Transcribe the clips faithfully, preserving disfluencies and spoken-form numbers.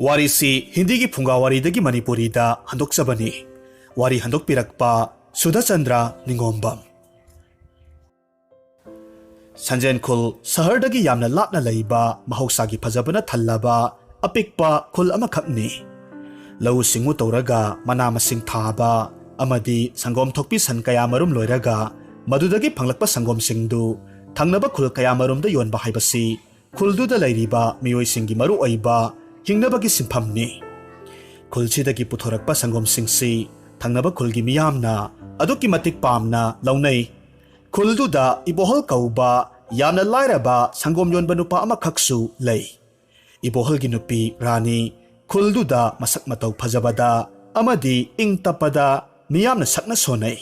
ꯋꯥꯔꯤꯁꯤ ꯍꯤꯟꯗꯤꯒꯤ ꯐꯨꯡꯒꯥ ꯋꯥꯔꯤꯗꯒꯤ ꯃꯅꯤꯄꯨꯔꯤꯗ ꯍꯟꯗꯣꯛꯆꯕꯅꯤ꯫ ꯋꯥꯔꯤ ꯍꯟꯗꯣꯛꯄꯤꯔꯛꯄ ꯁꯨꯙꯥꯆꯟꯗ꯭ꯔ ꯅꯤꯉꯣꯝꯕꯝ꯫ ꯁꯟꯖꯦꯟ ꯈꯨꯜ ꯁꯍꯔꯗꯒꯤ ꯌꯥꯝꯅ ꯂꯥꯞꯅ ꯂꯩꯕ ꯃꯍꯧꯁꯥꯒꯤ ꯐꯖꯕꯅ ꯊꯜꯂꯕ ꯑꯄꯤꯛꯄ ꯈꯨꯜ ꯑꯃꯈꯛꯅꯤ꯫ ꯂꯧꯎ ꯁꯤꯡꯎ ꯇꯧꯔꯒ ꯃꯅꯥ ꯃꯁꯤꯡ ꯊꯥꯕ ꯑꯃꯗꯤ ꯁꯪꯒꯣꯝ ꯊꯣꯛꯄꯤ ꯁꯟ ꯀꯌꯥꯃꯔꯨꯝ ꯂꯣꯏꯔꯒ ꯃꯗꯨꯗꯒꯤ ꯐꯪꯂꯛꯄ ꯁꯪꯒꯣꯝꯁꯤꯡꯗꯨ ꯊꯪꯅꯕ ꯈꯨꯜ ꯀꯌꯥꯃꯔꯨꯝꯗ ꯌꯣꯟꯕ ꯍꯥꯏꯕꯁꯤ ꯈꯨꯜꯗꯨꯗ ꯂꯩꯔꯤꯕ ꯃꯤꯑꯣꯏꯁꯤꯡꯒꯤ ꯃꯔꯨꯑꯣꯏꯕ ꯍꯤꯡꯅꯕꯒꯤ ꯁꯤꯟꯐꯝꯅꯤ꯫ ꯈꯨꯜꯁꯤꯗꯒꯤ ꯄꯨꯊꯣꯔꯛꯄ ꯁꯪꯒꯣꯝꯁꯤꯡꯁꯤ ꯊꯪꯅꯕ ꯈꯨꯜꯒꯤ ꯃꯤꯌꯥꯝꯅ ꯑꯗꯨꯛꯀꯤ ꯃꯇꯤꯛ ꯄꯥꯝꯅ ꯂꯧꯅꯩ꯫ ꯈꯨꯜꯗꯨꯗ ꯏꯕꯣꯍꯜ ꯀꯧꯕ ꯌꯥꯝꯅ ꯂꯥꯏꯔꯕ ꯁꯪꯒꯣꯝ ꯌꯣꯟꯕ ꯅꯨꯄꯥ ꯑꯃꯈꯛꯁꯨ ꯂꯩ꯫ ꯏꯕꯣꯍꯜꯒꯤ ꯅꯨꯄꯤ ꯔꯥꯅꯤ ꯈꯨꯜꯗꯨꯗ ꯃꯁꯛ ꯃꯇꯧ ꯐꯖꯕꯗ ꯑꯃꯗꯤ ꯏꯪ ꯇꯞꯄꯗ ꯃꯤꯌꯥꯝꯅ ꯁꯛꯅ ꯁꯣꯟꯅꯩ꯫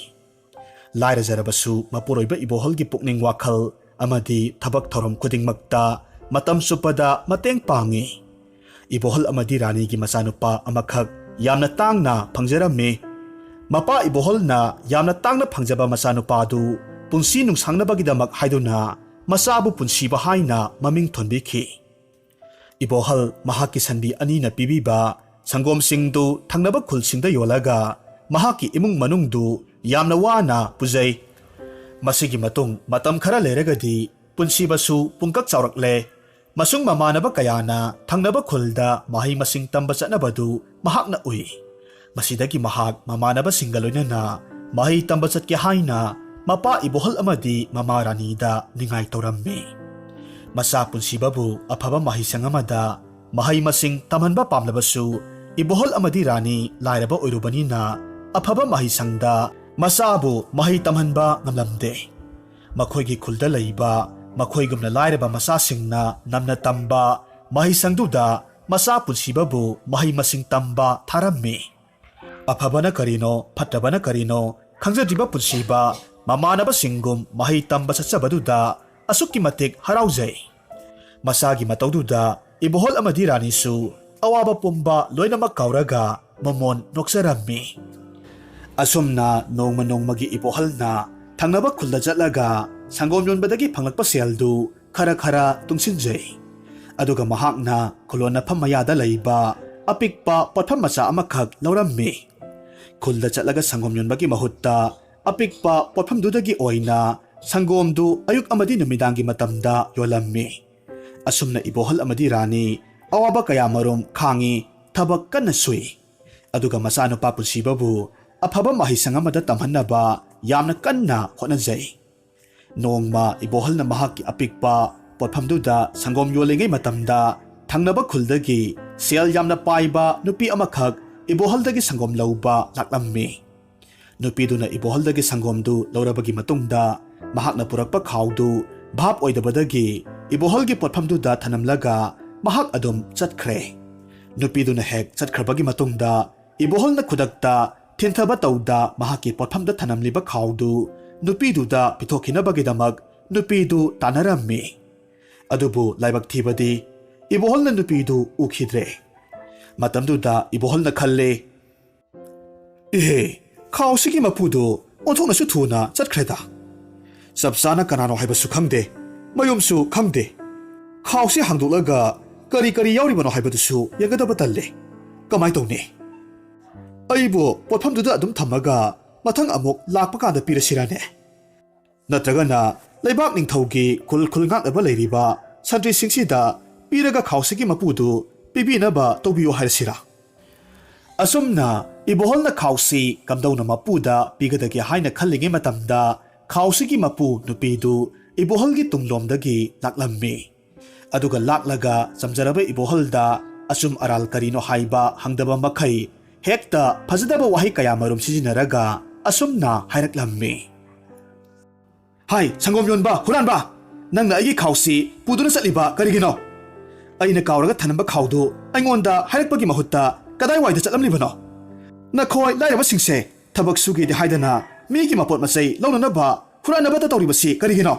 ꯂꯥꯏꯔꯖꯔꯕꯁꯨ ꯃꯄꯨꯔꯣꯏꯕ ꯏꯕꯣꯍꯜꯒꯤ ꯄꯨꯛꯅꯤꯡ ꯋꯥꯈꯜ ꯑꯃꯗꯤ ꯊꯕꯛ ꯊꯧꯔꯝ ꯈꯨꯗꯤꯡꯃꯛꯇ ꯃꯇꯝ ꯆꯨꯞꯄꯗ ꯃꯇꯦꯡ ꯄꯥꯡꯏ꯫ ꯏꯕꯣꯍꯜ ꯑꯃꯗꯤ ꯔꯥꯅꯤꯒꯤ ꯃꯆꯥꯅꯨꯄꯥ ꯑꯃꯈꯛ ꯌꯥꯝꯅ ꯇꯥꯡꯅ ꯐꯪꯖꯔꯝꯃꯤ꯫ ꯃꯄꯥ ꯏꯕꯣꯍꯜꯅ ꯌꯥꯝꯅ ꯇꯥꯡꯅ ꯐꯪꯖꯕ ꯃꯆꯥꯅꯨꯄꯥꯗꯨ ꯄꯨꯟꯁꯤ ꯅꯨꯡꯁꯥꯡꯅꯕꯒꯤꯗꯃꯛ ꯍꯥꯏꯗꯨꯅ ꯃꯆꯥꯕꯨ ꯄꯨꯟꯁꯤꯕ ꯍꯥꯏꯅ ꯃꯃꯤꯡ ꯊꯣꯟꯕꯤꯈꯤ꯫ ꯏꯕꯣꯍꯜ ꯃꯍꯥꯛꯀꯤ ꯁꯟꯕꯤ ꯑꯅꯤꯅ ꯄꯤꯕꯤꯕ ꯁꯪꯒꯣꯝꯁꯤꯡꯗꯨ ꯊꯪꯅꯕ ꯈꯨꯜꯁꯤꯡꯗ ꯌꯣꯜꯂꯒ ꯃꯍꯥꯛꯀꯤ ꯏꯃꯨꯡ ꯃꯅꯨꯡꯗꯨ ꯌꯥꯝꯅ ꯋꯥꯅ ꯄꯨꯖꯩ꯫ ꯃꯁꯤꯒꯤ ꯃꯇꯨꯡ ꯃꯇꯝ ꯈꯔ ꯂꯩꯔꯒꯗꯤ ꯄꯨꯟꯁꯤꯕꯁꯨ ꯄꯨꯡꯀꯛ ꯆꯥꯎꯔꯛꯂꯦ꯫ ꯃꯁꯨꯡ ꯃꯃꯥꯟꯅꯕ ꯀꯌꯥꯅ ꯊꯪꯅꯕ ꯈꯨꯜꯗ ꯃꯍꯩ ꯃꯁꯤꯡ ꯇꯝꯕ ꯆꯠꯅꯕꯗꯨ ꯃꯍꯥꯛꯅ ꯎꯏ꯫ ꯃꯁꯤꯗꯒꯤ ꯃꯍꯥꯛ ꯃꯃꯥꯟꯅꯕꯁꯤꯡꯒ ꯂꯣꯏꯅꯅ ꯃꯍꯩ ꯇꯝꯕ ꯆꯠꯀꯦ ꯍꯥꯏꯅ ꯃꯄꯥ ꯏꯕꯣꯍꯜ ꯑꯃꯗꯤ ꯃꯃꯥ ꯔꯥꯅꯤꯗ ꯅꯤꯡꯉꯥꯏ ꯇꯧꯔꯝꯃꯤ꯫ ꯃꯆꯥ ꯄꯨꯟꯁꯤꯕꯕꯨ ꯑꯐꯕ ꯃꯍꯩꯁꯪ ꯑꯃꯗ ꯃꯍꯩ ꯃꯁꯤꯡ ꯇꯝꯍꯟꯕ ꯄꯥꯝꯂꯕꯁꯨ ꯏꯕꯣꯍꯜ ꯑꯃꯗꯤ ꯔꯥꯅꯤ ꯂꯥꯏꯔꯕ ꯑꯣꯏꯔꯨꯕꯅꯤꯅ ꯑꯐꯕ ꯃꯍꯩꯁꯪꯗ ꯃꯆꯥꯕꯨ ꯃꯍꯩ ꯇꯝꯍꯟꯕ ꯉꯝꯂꯝꯗꯦ꯫ ꯃꯈꯣꯏꯒꯤ ꯈꯨꯜꯗ ꯂꯩꯕ ꯃꯈꯣꯏꯒꯨꯝꯅ ꯂꯥꯏꯔꯕ ꯃꯆꯥꯁꯤꯡꯅ ꯅꯝꯅ ꯇꯝꯕ ꯃꯍꯩꯁꯪꯗꯨꯗ ꯃꯆꯥ ꯄꯨꯟꯁꯤꯕꯕꯨ ꯃꯍꯩ ꯃꯁꯤꯡ ꯇꯝꯕ ꯊꯥꯔꯝꯃꯤ꯫ ꯑꯐꯕꯅ ꯀꯔꯤꯅꯣ, ꯐꯠꯇꯕꯅ ꯀꯔꯤꯅꯣ ꯈꯪꯖꯗ꯭ꯔꯤꯕ ꯄꯨꯟꯁꯤꯕ ꯃꯃꯥꯟꯅꯕꯁꯤꯡꯒꯨꯝ ꯃꯍꯩ ꯇꯝꯕ ꯆꯠꯆꯕꯗꯨꯗ ꯑꯁꯨꯛꯀꯤ ꯃꯇꯤꯛ ꯍꯔꯥꯎꯖꯩ꯫ ꯃꯆꯥꯒꯤ ꯃꯇꯧꯗꯨꯗ ꯏꯕꯣꯍꯜ ꯑꯃꯗꯤ ꯔꯥꯅꯤꯁꯨ ꯑꯋꯥꯕ ꯄꯨꯝꯕ ꯂꯣꯏꯅꯃꯛ ꯀꯥꯎꯔꯒ ꯃꯃꯣꯟ ꯅꯣꯛꯆꯔꯝꯃꯤ꯫ ꯑꯁꯨꯝꯅ ꯅꯣꯡꯃ ꯅꯣꯡꯃꯒꯤ ꯏꯕꯣꯍꯜꯅ ꯊꯪꯅꯕ ꯈꯨꯜꯗ ꯆꯠꯂꯒ ꯁꯪꯒꯣꯝ ꯌꯣꯟꯕꯗꯒꯤ ꯐꯪꯂꯛꯄ ꯁꯦꯜꯗꯨ ꯈꯔ ꯈꯔ ꯇꯨꯡꯁꯤꯟꯖꯩ꯫ ꯑꯗꯨꯒ ꯃꯍꯥꯛꯅ ꯈꯨꯂꯣꯟꯅꯐꯝ ꯃꯌꯥꯗ ꯂꯩꯕ ꯑꯄꯤꯛꯄ ꯄꯣꯠꯐꯝ ꯃꯆꯥ ꯑꯃꯈꯛ ꯂꯧꯔꯝꯃꯤ꯫ ꯈꯨꯜꯗ ꯆꯠꯂꯒ ꯁꯪꯒꯣꯝ ꯌꯣꯟꯕꯒꯤ ꯃꯍꯨꯠꯇ ꯑꯄꯤꯛꯄ ꯄꯣꯠꯐꯝꯗꯨꯗꯒꯤ ꯑꯣꯏꯅ ꯁꯪꯒꯣꯝꯗꯨ ꯑꯌꯨꯛ ꯑꯃꯗꯤ ꯅꯨꯃꯤꯗꯥꯡꯒꯤ ꯃꯇꯝꯗ ꯌꯣꯜꯂꯝꯃꯤ꯫ ꯑꯁꯨꯝꯅ ꯏꯕꯣꯍꯜ ꯑꯃꯗꯤ ꯔꯥꯅꯤ ꯑꯋꯥꯕ ꯀꯌꯥꯃꯔꯨꯝ ꯈꯥꯡꯉꯤ, ꯊꯕꯛ ꯀꯟꯅ ꯁꯨꯏ꯫ ꯑꯗꯨꯒ ꯃꯆꯥꯅꯨꯄꯥ ꯄꯨꯟꯁꯤꯕꯕꯨ ꯑꯐꯕ ꯃꯍꯩꯁꯪ ꯑꯃꯗ ꯇꯝꯍꯟꯅꯕ ꯌꯥꯝꯅ ꯀꯟꯅ ꯍꯣꯠꯅꯖꯩ꯫ ꯅꯣꯡꯃ ꯏꯕꯣꯍꯜꯅ ꯃꯍꯥꯛꯀꯤ ꯑꯄꯤꯛꯄ ꯄꯣꯠꯐꯝꯗꯨꯗ ꯁꯪꯒꯣꯝ ꯌꯣꯜꯂꯤꯉꯩ ꯃꯇꯝꯗ ꯊꯪꯅꯕ ꯈꯨꯜꯗꯒꯤ ꯁꯦꯜ ꯌꯥꯝꯅ ꯄꯥꯏꯕ ꯅꯨꯄꯤ ꯑꯃꯈꯛ ꯏꯕꯣꯍꯜꯗꯒꯤ ꯁꯪꯒꯣꯝ ꯂꯧꯕ ꯂꯥꯛꯂꯝꯃꯤ꯫ ꯅꯨꯄꯤꯗꯨꯅ ꯏꯕꯣꯍꯜꯗꯒꯤ ꯁꯪꯒꯣꯝꯗꯨ ꯂꯧꯔꯕꯒꯤ ꯃꯇꯨꯡꯗ ꯃꯍꯥꯛꯅ ꯄꯨꯔꯛꯄ ꯈꯥꯎꯗꯨ ꯚꯥꯞ ꯑꯣꯏꯗꯕꯗꯒꯤ ꯏꯕꯣꯍꯜꯒꯤ ꯄꯣꯠꯐꯝꯗꯨꯗ ꯊꯅꯝꯂꯒ ꯃꯍꯥꯛ ꯑꯗꯨꯝ ꯆꯠꯈ꯭ꯔꯦ꯫ ꯅꯨꯄꯤꯗꯨꯅ ꯍꯦꯛ ꯆꯠꯈ꯭ꯔꯕꯒꯤ ꯃꯇꯨꯡꯗ ꯏꯕꯣꯍꯜꯅ ꯈꯨꯗꯛꯇ ꯊꯤꯟꯊꯕ ꯇꯧꯗ ꯃꯍꯥꯛꯀꯤ ꯄꯣꯠꯐꯝꯗ ꯊꯅꯝꯂꯤꯕ ꯈꯥꯎꯗꯨ ꯅꯨꯄꯤꯗꯨꯗ ꯄꯤꯊꯣꯛꯈꯤꯅꯕꯒꯤꯗꯃꯛ ꯅꯨꯄꯤꯗꯨ ꯇꯥꯟꯅꯔꯝꯃꯤ꯫ ꯑꯗꯨꯕꯨ ꯂꯥꯏꯕꯛ ꯊꯤꯕꯗꯤ ꯏꯕꯣꯍꯜꯅ ꯅꯨꯄꯤꯗꯨ ꯎꯈꯤꯗ꯭ꯔꯦ꯫ ꯃꯇꯝꯗꯨꯗ ꯏꯕꯣꯍꯜꯅ ꯈꯜꯂꯦ, "ꯏꯍꯦ, ꯈꯥꯎꯁꯤꯒꯤ ꯃꯄꯨꯗꯨ ꯑꯣꯟꯊꯣꯛꯅꯁꯨ ꯊꯨꯅ ꯆꯠꯈ꯭ꯔꯦꯗ꯫ ꯆꯞ ꯆꯥꯅ ꯀꯅꯥꯅꯣ ꯍꯥꯏꯕꯁꯨ ꯈꯪꯗꯦ, ꯃꯌꯨꯝꯁꯨ ꯈꯪꯗꯦ꯫ ꯈꯥꯎꯁꯤ ꯍꯥꯡꯗꯣꯛꯂꯒ ꯀꯔꯤ ꯀꯔꯤ ꯌꯥꯎꯔꯤꯕꯅꯣ ꯍꯥꯏꯕꯗꯨꯁꯨ ꯌꯦꯡꯒꯗꯕ ꯇꯜꯂꯦ꯫ ꯀꯃꯥꯏ ꯇꯧꯅꯤ? ꯑꯩꯕꯨ ꯄꯣꯠꯐꯝꯗꯨꯗ ꯑꯗꯨꯝ ꯊꯝꯃꯒ ꯃꯊꯪ ꯑꯃꯨꯛ ꯂꯥꯛꯄ ꯀꯥꯟꯗ ꯄꯤꯔꯁꯤꯔꯥꯅꯦ? ꯅꯠꯇ꯭ꯔꯒꯅ ꯂꯩꯕꯥꯛ ꯅꯤꯡꯊꯧꯒꯤ ꯈꯨꯜ ꯈꯨꯜ ꯉꯥꯛꯅꯕ ꯂꯩꯔꯤꯕ ꯁꯟꯇ꯭ꯔꯤꯁꯤꯡꯁꯤꯗ ꯄꯤꯔꯒ ꯈꯥꯎꯁꯤꯒꯤ ꯃꯄꯨꯗꯨ ꯄꯤꯕꯤꯅꯕ ꯇꯧꯕꯤꯌꯨ ꯍꯥꯏꯔꯁꯤꯔꯥ?" ꯑꯁꯨꯝꯅ ꯏꯕꯣꯍꯜꯅ ꯈꯥꯎꯁꯤ ꯀꯝꯗꯧꯅ ꯃꯄꯨꯗ ꯄꯤꯒꯗꯒꯦ ꯍꯥꯏꯅ ꯈꯜꯂꯤꯉꯩ ꯃꯇꯝꯗ, ꯈꯥꯎꯁꯤꯒꯤ ꯃꯄꯨ ꯅꯨꯄꯤꯗꯨ ꯏꯕꯣꯍꯜꯒꯤ ꯇꯨꯡꯂꯣꯝꯗꯒꯤ ꯂꯥꯛꯂꯝꯃꯤ꯫ ꯑꯗꯨꯒ ꯂꯥꯛꯂꯒ ꯆꯝꯖꯔꯕ ꯏꯕꯣꯍꯜꯗ ꯑꯆꯨꯝ ꯑꯔꯥꯜ ꯀꯔꯤꯅꯣ ꯍꯥꯏꯕ ꯍꯪꯗꯕ ꯃꯈꯩ ꯍꯦꯛꯇ ꯐꯖꯗꯕ ꯋꯥꯍꯩ ꯀꯌꯥꯃꯔꯨꯝ ꯁꯤꯖꯤꯟꯅꯔꯒ ꯑꯁꯨꯝꯅ ꯍꯥꯏꯔꯛꯂꯝꯃꯤ꯫ "ꯍꯥꯏ, ꯁꯪꯒꯣꯝ ꯌꯣꯟꯕ ꯍꯨꯔꯥꯟꯕ! ꯅꯪꯅ ꯑꯩꯒꯤ ꯈꯥꯎꯁꯤ ꯄꯨꯗꯨꯅ ꯆꯠꯂꯤꯕ ꯀꯔꯤꯒꯤꯅꯣ? ꯑꯩꯅ ꯀꯥꯎꯔꯒ ꯊꯅꯝꯕ ꯈꯥꯎꯗꯨ ꯑꯩꯉꯣꯟꯗ ꯍꯥꯏꯔꯛꯄꯒꯤ ꯃꯍꯨꯠꯇ ꯀꯗꯥꯏꯋꯥꯏꯗ ꯆꯠꯂꯝꯂꯤꯕꯅꯣ? ꯅꯈꯣꯏ ꯂꯥꯏꯔꯕꯁꯤꯡꯁꯦ ꯊꯕꯛ ꯁꯨꯒꯦꯗꯤ ꯍꯥꯏꯗꯅ ꯃꯤꯒꯤ ꯃꯄꯣꯠ ꯃꯆꯩ ꯂꯧꯅꯅꯕ ꯍꯨꯔꯥꯟꯅꯕꯇ ꯇꯧꯔꯤꯕꯁꯤ ꯀꯔꯤꯒꯤꯅꯣ?"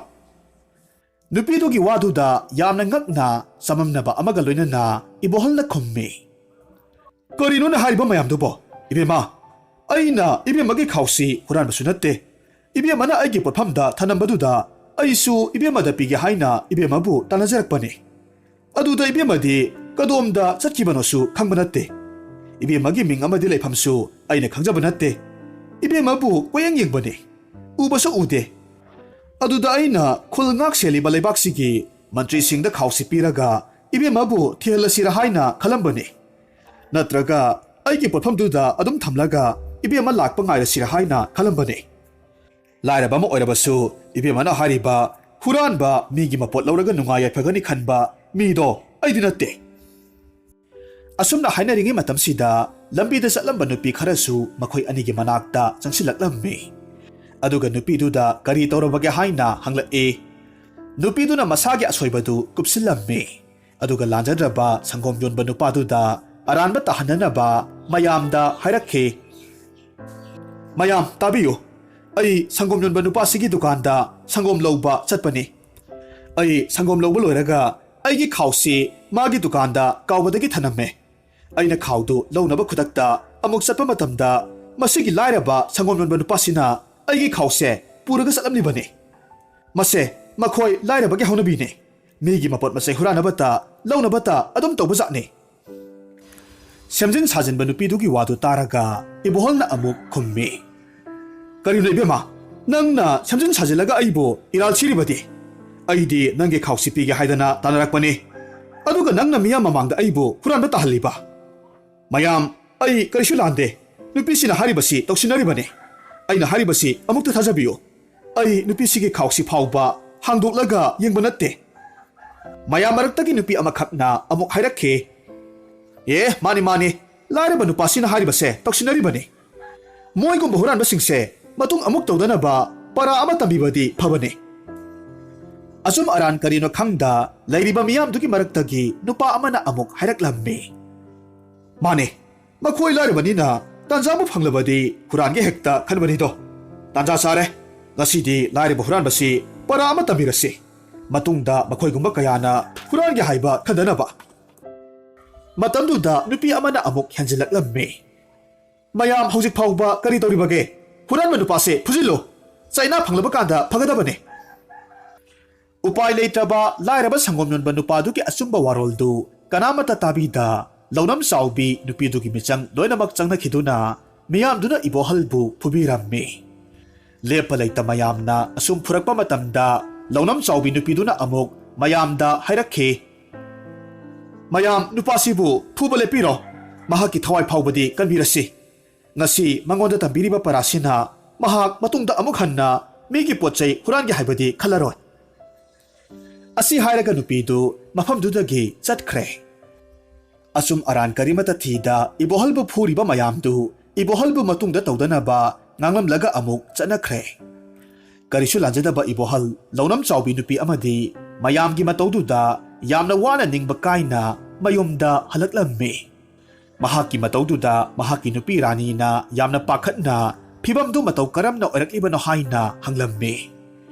ꯅꯨꯄꯤꯗꯨꯒꯤ ꯋꯥꯗꯨꯗ ꯌꯥꯝꯅ ꯉꯛꯅ ꯆꯃꯝꯅꯕ ꯑꯃꯒ ꯂꯣꯏꯅꯅ ꯏꯕꯣꯍꯜꯅ ꯈꯨꯝꯃꯤ, "ꯀꯔꯤꯅꯣꯅ ꯍꯥꯏꯔꯤꯕ ꯃꯌꯥꯝꯗꯨꯕꯣ, ꯏꯕꯦꯝꯃ? ꯑꯩꯅ ꯏꯕꯦꯝꯃꯒꯤ ꯈꯥꯎꯁꯤ ꯍꯨꯔꯥꯟꯕꯁꯨ ꯅꯠꯇꯦ꯫ ꯏꯕꯦꯝꯃꯅ ꯑꯩꯒꯤ ꯄꯣꯠꯐꯝꯗ ꯊꯅꯝꯕꯗꯨꯗ ꯑꯩꯁꯨ ꯏꯕꯦꯝꯃꯗ ꯄꯤꯒꯦ ꯍꯥꯏꯅ ꯏꯕꯦꯝꯃꯕꯨ ꯇꯥꯟꯅꯖꯔꯛꯄꯅꯤ꯫ ꯑꯗꯨꯗ ꯏꯕꯦꯝꯃꯗꯤ ꯀꯗꯣꯝꯗ ꯆꯠꯈꯤꯕꯅꯣꯁꯨ ꯈꯪꯕ ꯅꯠꯇꯦ꯫ ꯏꯕꯦꯝꯃꯒꯤ ꯃꯤꯡ ꯑꯃꯗꯤ ꯂꯩꯐꯝꯁꯨ ꯑꯩꯅ ꯈꯪꯖꯕ ꯅꯠꯇꯦ꯫ ꯏꯕꯦꯝꯃꯕꯨ ꯀꯣꯏꯌꯦꯡ ꯌꯦꯡꯕꯅꯤ, ꯎꯕꯁꯨ ꯎꯗꯦ꯫ ꯑꯗꯨꯗ ꯑꯩꯅ ꯈꯨꯜ ꯉꯥꯛ ꯁꯦꯜꯂꯤꯕ ꯂꯩꯕꯥꯛꯁꯤꯒꯤ ꯃꯟꯇ꯭ꯔꯤꯁꯤꯡꯗ ꯈꯥꯎꯁꯤ ꯄꯤꯔꯒ ꯏꯕꯦꯝꯃꯕꯨ ꯊꯤꯍꯜꯂꯁꯤꯔꯥ ꯍꯥꯏꯅ ꯈꯜꯂꯝꯕꯅꯤ꯫ ꯅꯠꯇ꯭ꯔꯒ ꯑꯩꯒꯤ ꯄꯣꯠꯐꯝꯗꯨꯗ ꯑꯗꯨꯝ ꯊꯝꯂꯒ ꯏꯕꯦꯝꯃ ꯂꯥꯛꯄ ꯉꯥꯏꯔꯁꯤꯔꯥ ꯍꯥꯏꯅ ꯈꯜꯂꯝꯕꯅꯤ꯫ ꯂꯥꯏꯔꯕ ꯑꯃ ꯑꯣꯏꯔꯕꯁꯨ ꯏꯕꯦꯝꯃꯅ ꯍꯥꯏꯔꯤꯕ ꯍꯨꯔꯥꯟꯕ ꯃꯤꯒꯤ ꯃꯄꯣꯠ ꯂꯧꯔꯒ ꯅꯨꯡꯉꯥꯏ ꯌꯥꯏꯐꯒꯅꯤ ꯈꯟꯕ ꯃꯤꯗꯣ ꯑꯩꯗꯤ ꯅꯠꯇꯦ꯫ ꯑꯁꯨꯝꯅ ꯍꯥꯏꯅꯔꯤꯉꯩ ꯃꯇꯝꯁꯤꯗ ꯂꯝꯕꯤꯗ ꯆꯠꯂꯝꯕ ꯅꯨꯄꯤ ꯈꯔꯁꯨ ꯃꯈꯣꯏ ꯑꯅꯤꯒꯤ ꯃꯅꯥꯛꯇ ꯆꯪꯁꯤꯜꯂꯛꯂꯝꯃꯤ꯫ ꯑꯗꯨꯒ ꯅꯨꯄꯤꯗꯨꯗ ꯀꯔꯤ ꯇꯧꯔꯕꯒꯦ ꯍꯥꯏꯅ ꯍꯪꯂꯛꯏ꯫ ꯅꯨꯄꯤꯗꯨꯅ ꯃꯁꯥꯒꯤ ꯑꯁꯣꯏꯕꯗꯨ ꯀꯨꯞꯁꯤꯜꯂꯝꯃꯤ꯫ ꯑꯗꯨꯒ ꯂꯥꯟꯖꯗ꯭ꯔꯕ ꯁꯪꯒꯣꯝ ꯌꯣꯟꯕ ꯅꯨꯄꯥꯗꯨꯗ ꯑꯔꯥꯟꯕ ꯇꯥꯍꯟꯅꯅꯕ ꯃꯌꯥꯝꯗ ꯍꯥꯏꯔꯛꯈꯤ꯫ ꯃꯌꯥꯝ ꯇꯥꯕꯤꯌꯨ, ꯑꯩ ꯁꯪꯒꯣꯝ ꯌꯣꯟꯕ ꯅꯨꯄꯥꯁꯤꯒꯤ ꯗꯨꯀꯥꯟꯗ ꯁꯪꯒꯣꯝ ꯂꯧꯕ ꯆꯠꯄꯅꯤ꯫ ꯑꯩ ꯁꯪꯒꯣꯝ ꯂꯧꯕ ꯂꯣꯏꯔꯒ ꯑꯩꯒꯤ ꯈꯥꯎꯁꯤ ꯃꯥꯒꯤ ꯗꯨꯀꯥꯟꯗ ꯀꯥꯎꯕꯗꯒꯤ ꯊꯅꯝꯃꯦ꯫ ꯑꯩꯅ ꯈꯥꯎꯗꯨ ꯂꯧꯅꯕ ꯈꯨꯗꯛꯇ ꯑꯃꯨꯛ ꯆꯠꯄ ꯃꯇꯝꯗ ꯃꯁꯤꯒꯤ ꯂꯥꯏꯔꯕ ꯁꯪꯒꯣꯝ ꯌꯣꯟꯕ ꯅꯨꯄꯥꯁꯤꯅ ꯑꯩꯒꯤ ꯈꯥꯎꯁꯦ ꯄꯨꯔꯒ ꯆꯠꯂꯝꯂꯤꯕꯅꯤ꯫ ꯃꯁꯦ ꯃꯈꯣꯏ ꯂꯥꯏꯔꯕꯒꯤ ꯍꯧꯅꯕꯤꯅꯤ꯫ ꯃꯤꯒꯤ ꯃꯄꯣꯠ ꯃꯆꯩ ꯍꯨꯔꯥꯟꯅꯕꯇ ꯂꯧꯅꯕꯇ ꯑꯗꯨꯝ ꯇꯧꯕꯖꯥꯠꯅꯤ꯫ ꯁꯦꯝꯖꯤꯟ ꯁꯥꯖꯤꯟꯕ ꯅꯨꯄꯤꯗꯨꯒꯤ ꯋꯥꯗꯨ ꯇꯥꯔꯒ ꯏꯕꯣꯍꯜꯅ ꯑꯃꯨꯛ ꯈꯨꯝꯃꯤ꯫ ꯀꯔꯤꯅꯣ ꯏꯕꯦꯝꯃ, ꯅꯪꯅ ꯁꯦꯝꯖꯤꯟ ꯁꯥꯖꯤꯜꯂꯒ ꯑꯩꯕꯨ ꯏꯔꯥꯜ ꯁꯤꯔꯤꯕꯗꯤ? ꯑꯩꯗꯤ ꯅꯪꯒꯤ ꯈꯥꯎꯁꯤ ꯄꯤꯒꯦ ꯍꯥꯏꯗꯅ ꯇꯥꯟꯅꯔꯛꯄꯅꯤ꯫ ꯑꯗꯨꯒ ꯅꯪꯅ ꯃꯤꯌꯥꯝ ꯃꯃꯥꯡꯗ ꯑꯩꯕꯨ ꯍꯨꯔꯥꯟꯕ ꯇꯥꯍꯜꯂꯤꯕ? ꯃꯌꯥꯝ, ꯑꯩ ꯀꯔꯤꯁꯨ ꯂꯥꯟꯗꯦ꯫ ꯅꯨꯄꯤꯁꯤꯅ ꯍꯥꯏꯔꯤꯕꯁꯤ ꯇꯧꯁꯤꯟꯅꯔꯤꯕꯅꯤ꯫ ꯑꯩꯅ ꯍꯥꯏꯔꯤꯕꯁꯤ ꯑꯃꯨꯛꯇ ꯊꯥꯖꯕꯤꯌꯨ꯫ ꯑꯩ ꯅꯨꯄꯤꯁꯤꯒꯤ ꯈꯥꯎꯁꯤ ꯐꯥꯎꯕ ꯍꯥꯡꯗꯣꯛꯂꯒ ꯌꯦꯡꯕ ꯅꯠꯇꯦ꯫ ꯃꯌꯥꯝ ꯃꯔꯛꯇꯒꯤ ꯅꯨꯄꯤ ꯑꯃꯈꯛꯅ ꯑꯃꯨꯛ ꯍꯥꯏꯔꯛꯈꯤ, ꯑꯦ, ꯃꯥꯅꯤ, ꯃꯥꯅꯤ, ꯂꯥꯏꯔꯕ ꯅꯨꯄꯥꯁꯤꯅ ꯍꯥꯏꯔꯤꯕꯁꯦ ꯇꯧꯁꯤꯟꯅꯔꯤꯕꯅꯤ꯫ ꯃꯣꯏꯒꯨꯝꯕ ꯍꯨꯔꯥꯟꯕꯁꯤꯡꯁꯦ ꯃꯇꯨꯡ ꯑꯃꯨꯛ ꯇꯧꯗꯅꯕ ꯄꯔꯥ ꯑꯃ ꯇꯝꯕꯤꯕꯗꯤ ꯐꯕꯅꯤ꯫ ꯑꯆꯨꯝ ꯑꯔꯥꯟ ꯀꯔꯤꯅꯣ ꯈꯪꯗ ꯂꯩꯔꯤꯕ ꯃꯤꯌꯥꯝꯗꯨꯒꯤ ꯃꯔꯛꯇꯒꯤ ꯅꯨꯄꯥ ꯑꯃꯅ ꯑꯃꯨꯛ ꯍꯥꯏꯔꯛꯂꯝꯃꯤ, ꯃꯥꯅꯦ, ꯃꯈꯣꯏ ꯂꯥꯏꯔꯕꯅꯤꯅ ꯇꯥꯟꯖꯥꯕꯨ ꯐꯪꯂꯕꯗꯤ ꯍꯨꯔꯥꯟꯒꯦ ꯍꯦꯛꯇ ꯈꯟꯕꯅꯤꯗꯣ꯫ ꯇꯥꯟꯖꯥ ꯆꯥꯔꯦ, ꯉꯁꯤꯗꯤ ꯂꯥꯏꯔꯕ ꯍꯨꯔꯥꯟꯕꯁꯤ ꯄꯔꯥ ꯑꯃ ꯇꯝꯕꯤꯔꯁꯤ꯫ ꯃꯇꯨꯡꯗ ꯃꯈꯣꯏꯒꯨꯝꯕ ꯀꯌꯥꯅ ꯍꯨꯔꯥꯟꯒꯦ ꯍꯥꯏꯕ ꯈꯟꯗꯅꯕ꯫ ꯃꯇꯝꯗꯨꯗ ꯅꯨꯄꯤ ꯑꯃꯅ ꯑꯃꯨꯛ ꯍꯦꯟꯖꯤꯜꯂꯛꯂꯝꯃꯤ, ꯃꯌꯥꯝ ꯍꯧꯖꯤꯛ ꯐꯥꯎꯕ ꯀꯔꯤ ꯇꯧꯔꯤꯕꯒꯦ? ꯍꯨꯔꯥꯟꯕ ꯅꯨꯄꯥꯁꯦ ꯐꯨꯖꯤꯜꯂꯨ꯫ ꯆꯩꯅꯥ ꯐꯪꯂꯕ ꯀꯥꯟꯗ ꯐꯒꯗꯕꯅꯤ꯫ ꯎꯄꯥꯏ ꯂꯩꯇ꯭ꯔꯕ ꯂꯥꯏꯔꯕ ꯁꯪꯒꯣꯝ ꯌꯣꯟꯕ ꯅꯨꯄꯥꯗꯨꯒꯤ ꯑꯆꯨꯝꯕ ꯋꯥꯔꯣꯜꯗꯨ ꯀꯅꯥꯃꯠꯇ ꯇꯥꯕꯤꯗ, ꯂꯧꯅꯝ ꯆꯥꯎꯕꯤ ꯅꯨꯄꯤꯗꯨꯒꯤ ꯃꯤꯆꯪ ꯂꯣꯏꯅꯃꯛ ꯆꯪꯅꯈꯤꯗꯨꯅ ꯃꯤꯌꯥꯝꯗꯨꯅ ꯏꯕꯣꯍꯜꯕꯨ ꯐꯨꯕꯤꯔꯝꯃꯤ꯫ ꯂꯦꯞꯄ ꯂꯩꯇ ꯃꯌꯥꯝꯅ ꯑꯁꯨꯝ ꯐꯨꯔꯛꯄ ꯃꯇꯝꯗ ꯂꯧꯅꯝ ꯆꯥꯎꯕꯤ ꯅꯨꯄꯤꯗꯨꯅ ꯑꯃꯨꯛ ꯃꯌꯥꯝꯗ ꯍꯥꯏꯔꯛꯈꯤ, "ꯃꯌꯥꯝ, ꯅꯨꯄꯥꯁꯤꯕꯨ ꯐꯨꯕ ꯂꯦꯞꯄꯤꯔꯣ꯫ ꯃꯍꯥꯛꯀꯤ ꯊꯋꯥꯏ ꯐꯥꯎꯕꯗꯤ ꯀꯟꯕꯤꯔꯁꯤ꯫ ꯉꯁꯤ ꯃꯉꯣꯟꯗ ꯇꯝꯕꯤꯔꯤꯕ ꯄꯔꯥꯁꯤꯅ ꯃꯍꯥꯛ ꯃꯇꯨꯡꯗ ꯑꯃꯨꯛ ꯍꯟꯅ ꯃꯤꯒꯤ ꯄꯣꯠ ꯆꯩ ꯍꯨꯔꯥꯟꯒꯦ ꯍꯥꯏꯕꯗꯤ ꯈꯜꯂꯔꯣꯏ"꯫ ꯑꯁꯤ ꯍꯥꯏꯔꯒ ꯅꯨꯄꯤꯗꯨ ꯃꯐꯝꯗꯨꯗꯒꯤ ꯆꯠꯈ꯭ꯔꯦ꯫ ꯑꯆꯨꯝ ꯑꯔꯥꯟ ꯀꯔꯤꯃꯠꯇ ꯊꯤꯗ ꯏꯕꯣꯍꯜꯕꯨ ꯐꯨꯔꯤꯕ ꯃꯌꯥꯝꯗꯨ ꯏꯕꯣꯍꯜꯕꯨ ꯃꯇꯨꯡꯗ ꯇꯧꯗꯅꯕ ꯉꯥꯡꯂꯝꯂꯒ ꯑꯃꯨꯛ ꯆꯠꯅꯈ꯭ꯔꯦ꯫ ꯀꯔꯤꯁꯨ ꯂꯥꯟꯖꯗꯕ ꯏꯕꯣꯍꯜ ꯂꯧꯅꯝ ꯆꯥꯎꯕꯤ ꯅꯨꯄꯤ ꯑꯃꯗꯤ ꯃꯌꯥꯝꯒꯤ ꯃꯇꯧꯗꯨꯗ ꯌꯥꯝꯅ ꯋꯥꯅ ꯅꯤꯡꯕ ꯀꯥꯏꯅ ꯃꯌꯨꯝꯗ ꯍꯜꯂꯛꯂꯝꯃꯤ꯫ ꯃꯍꯥꯛꯀꯤ ꯃꯇꯧꯗꯨꯗ ꯃꯍꯥꯛꯀꯤ ꯅꯨꯄꯤ ꯔꯥꯅꯤꯅ ꯌꯥꯝꯅ ꯄꯥꯈꯠꯅ ꯐꯤꯕꯝꯗꯨ ꯃꯇꯧ ꯀꯔꯝꯅ ꯑꯣꯏꯔꯛꯂꯤꯕꯅꯣ ꯍꯥꯏꯅ ꯍꯪꯂꯝꯃꯤ꯫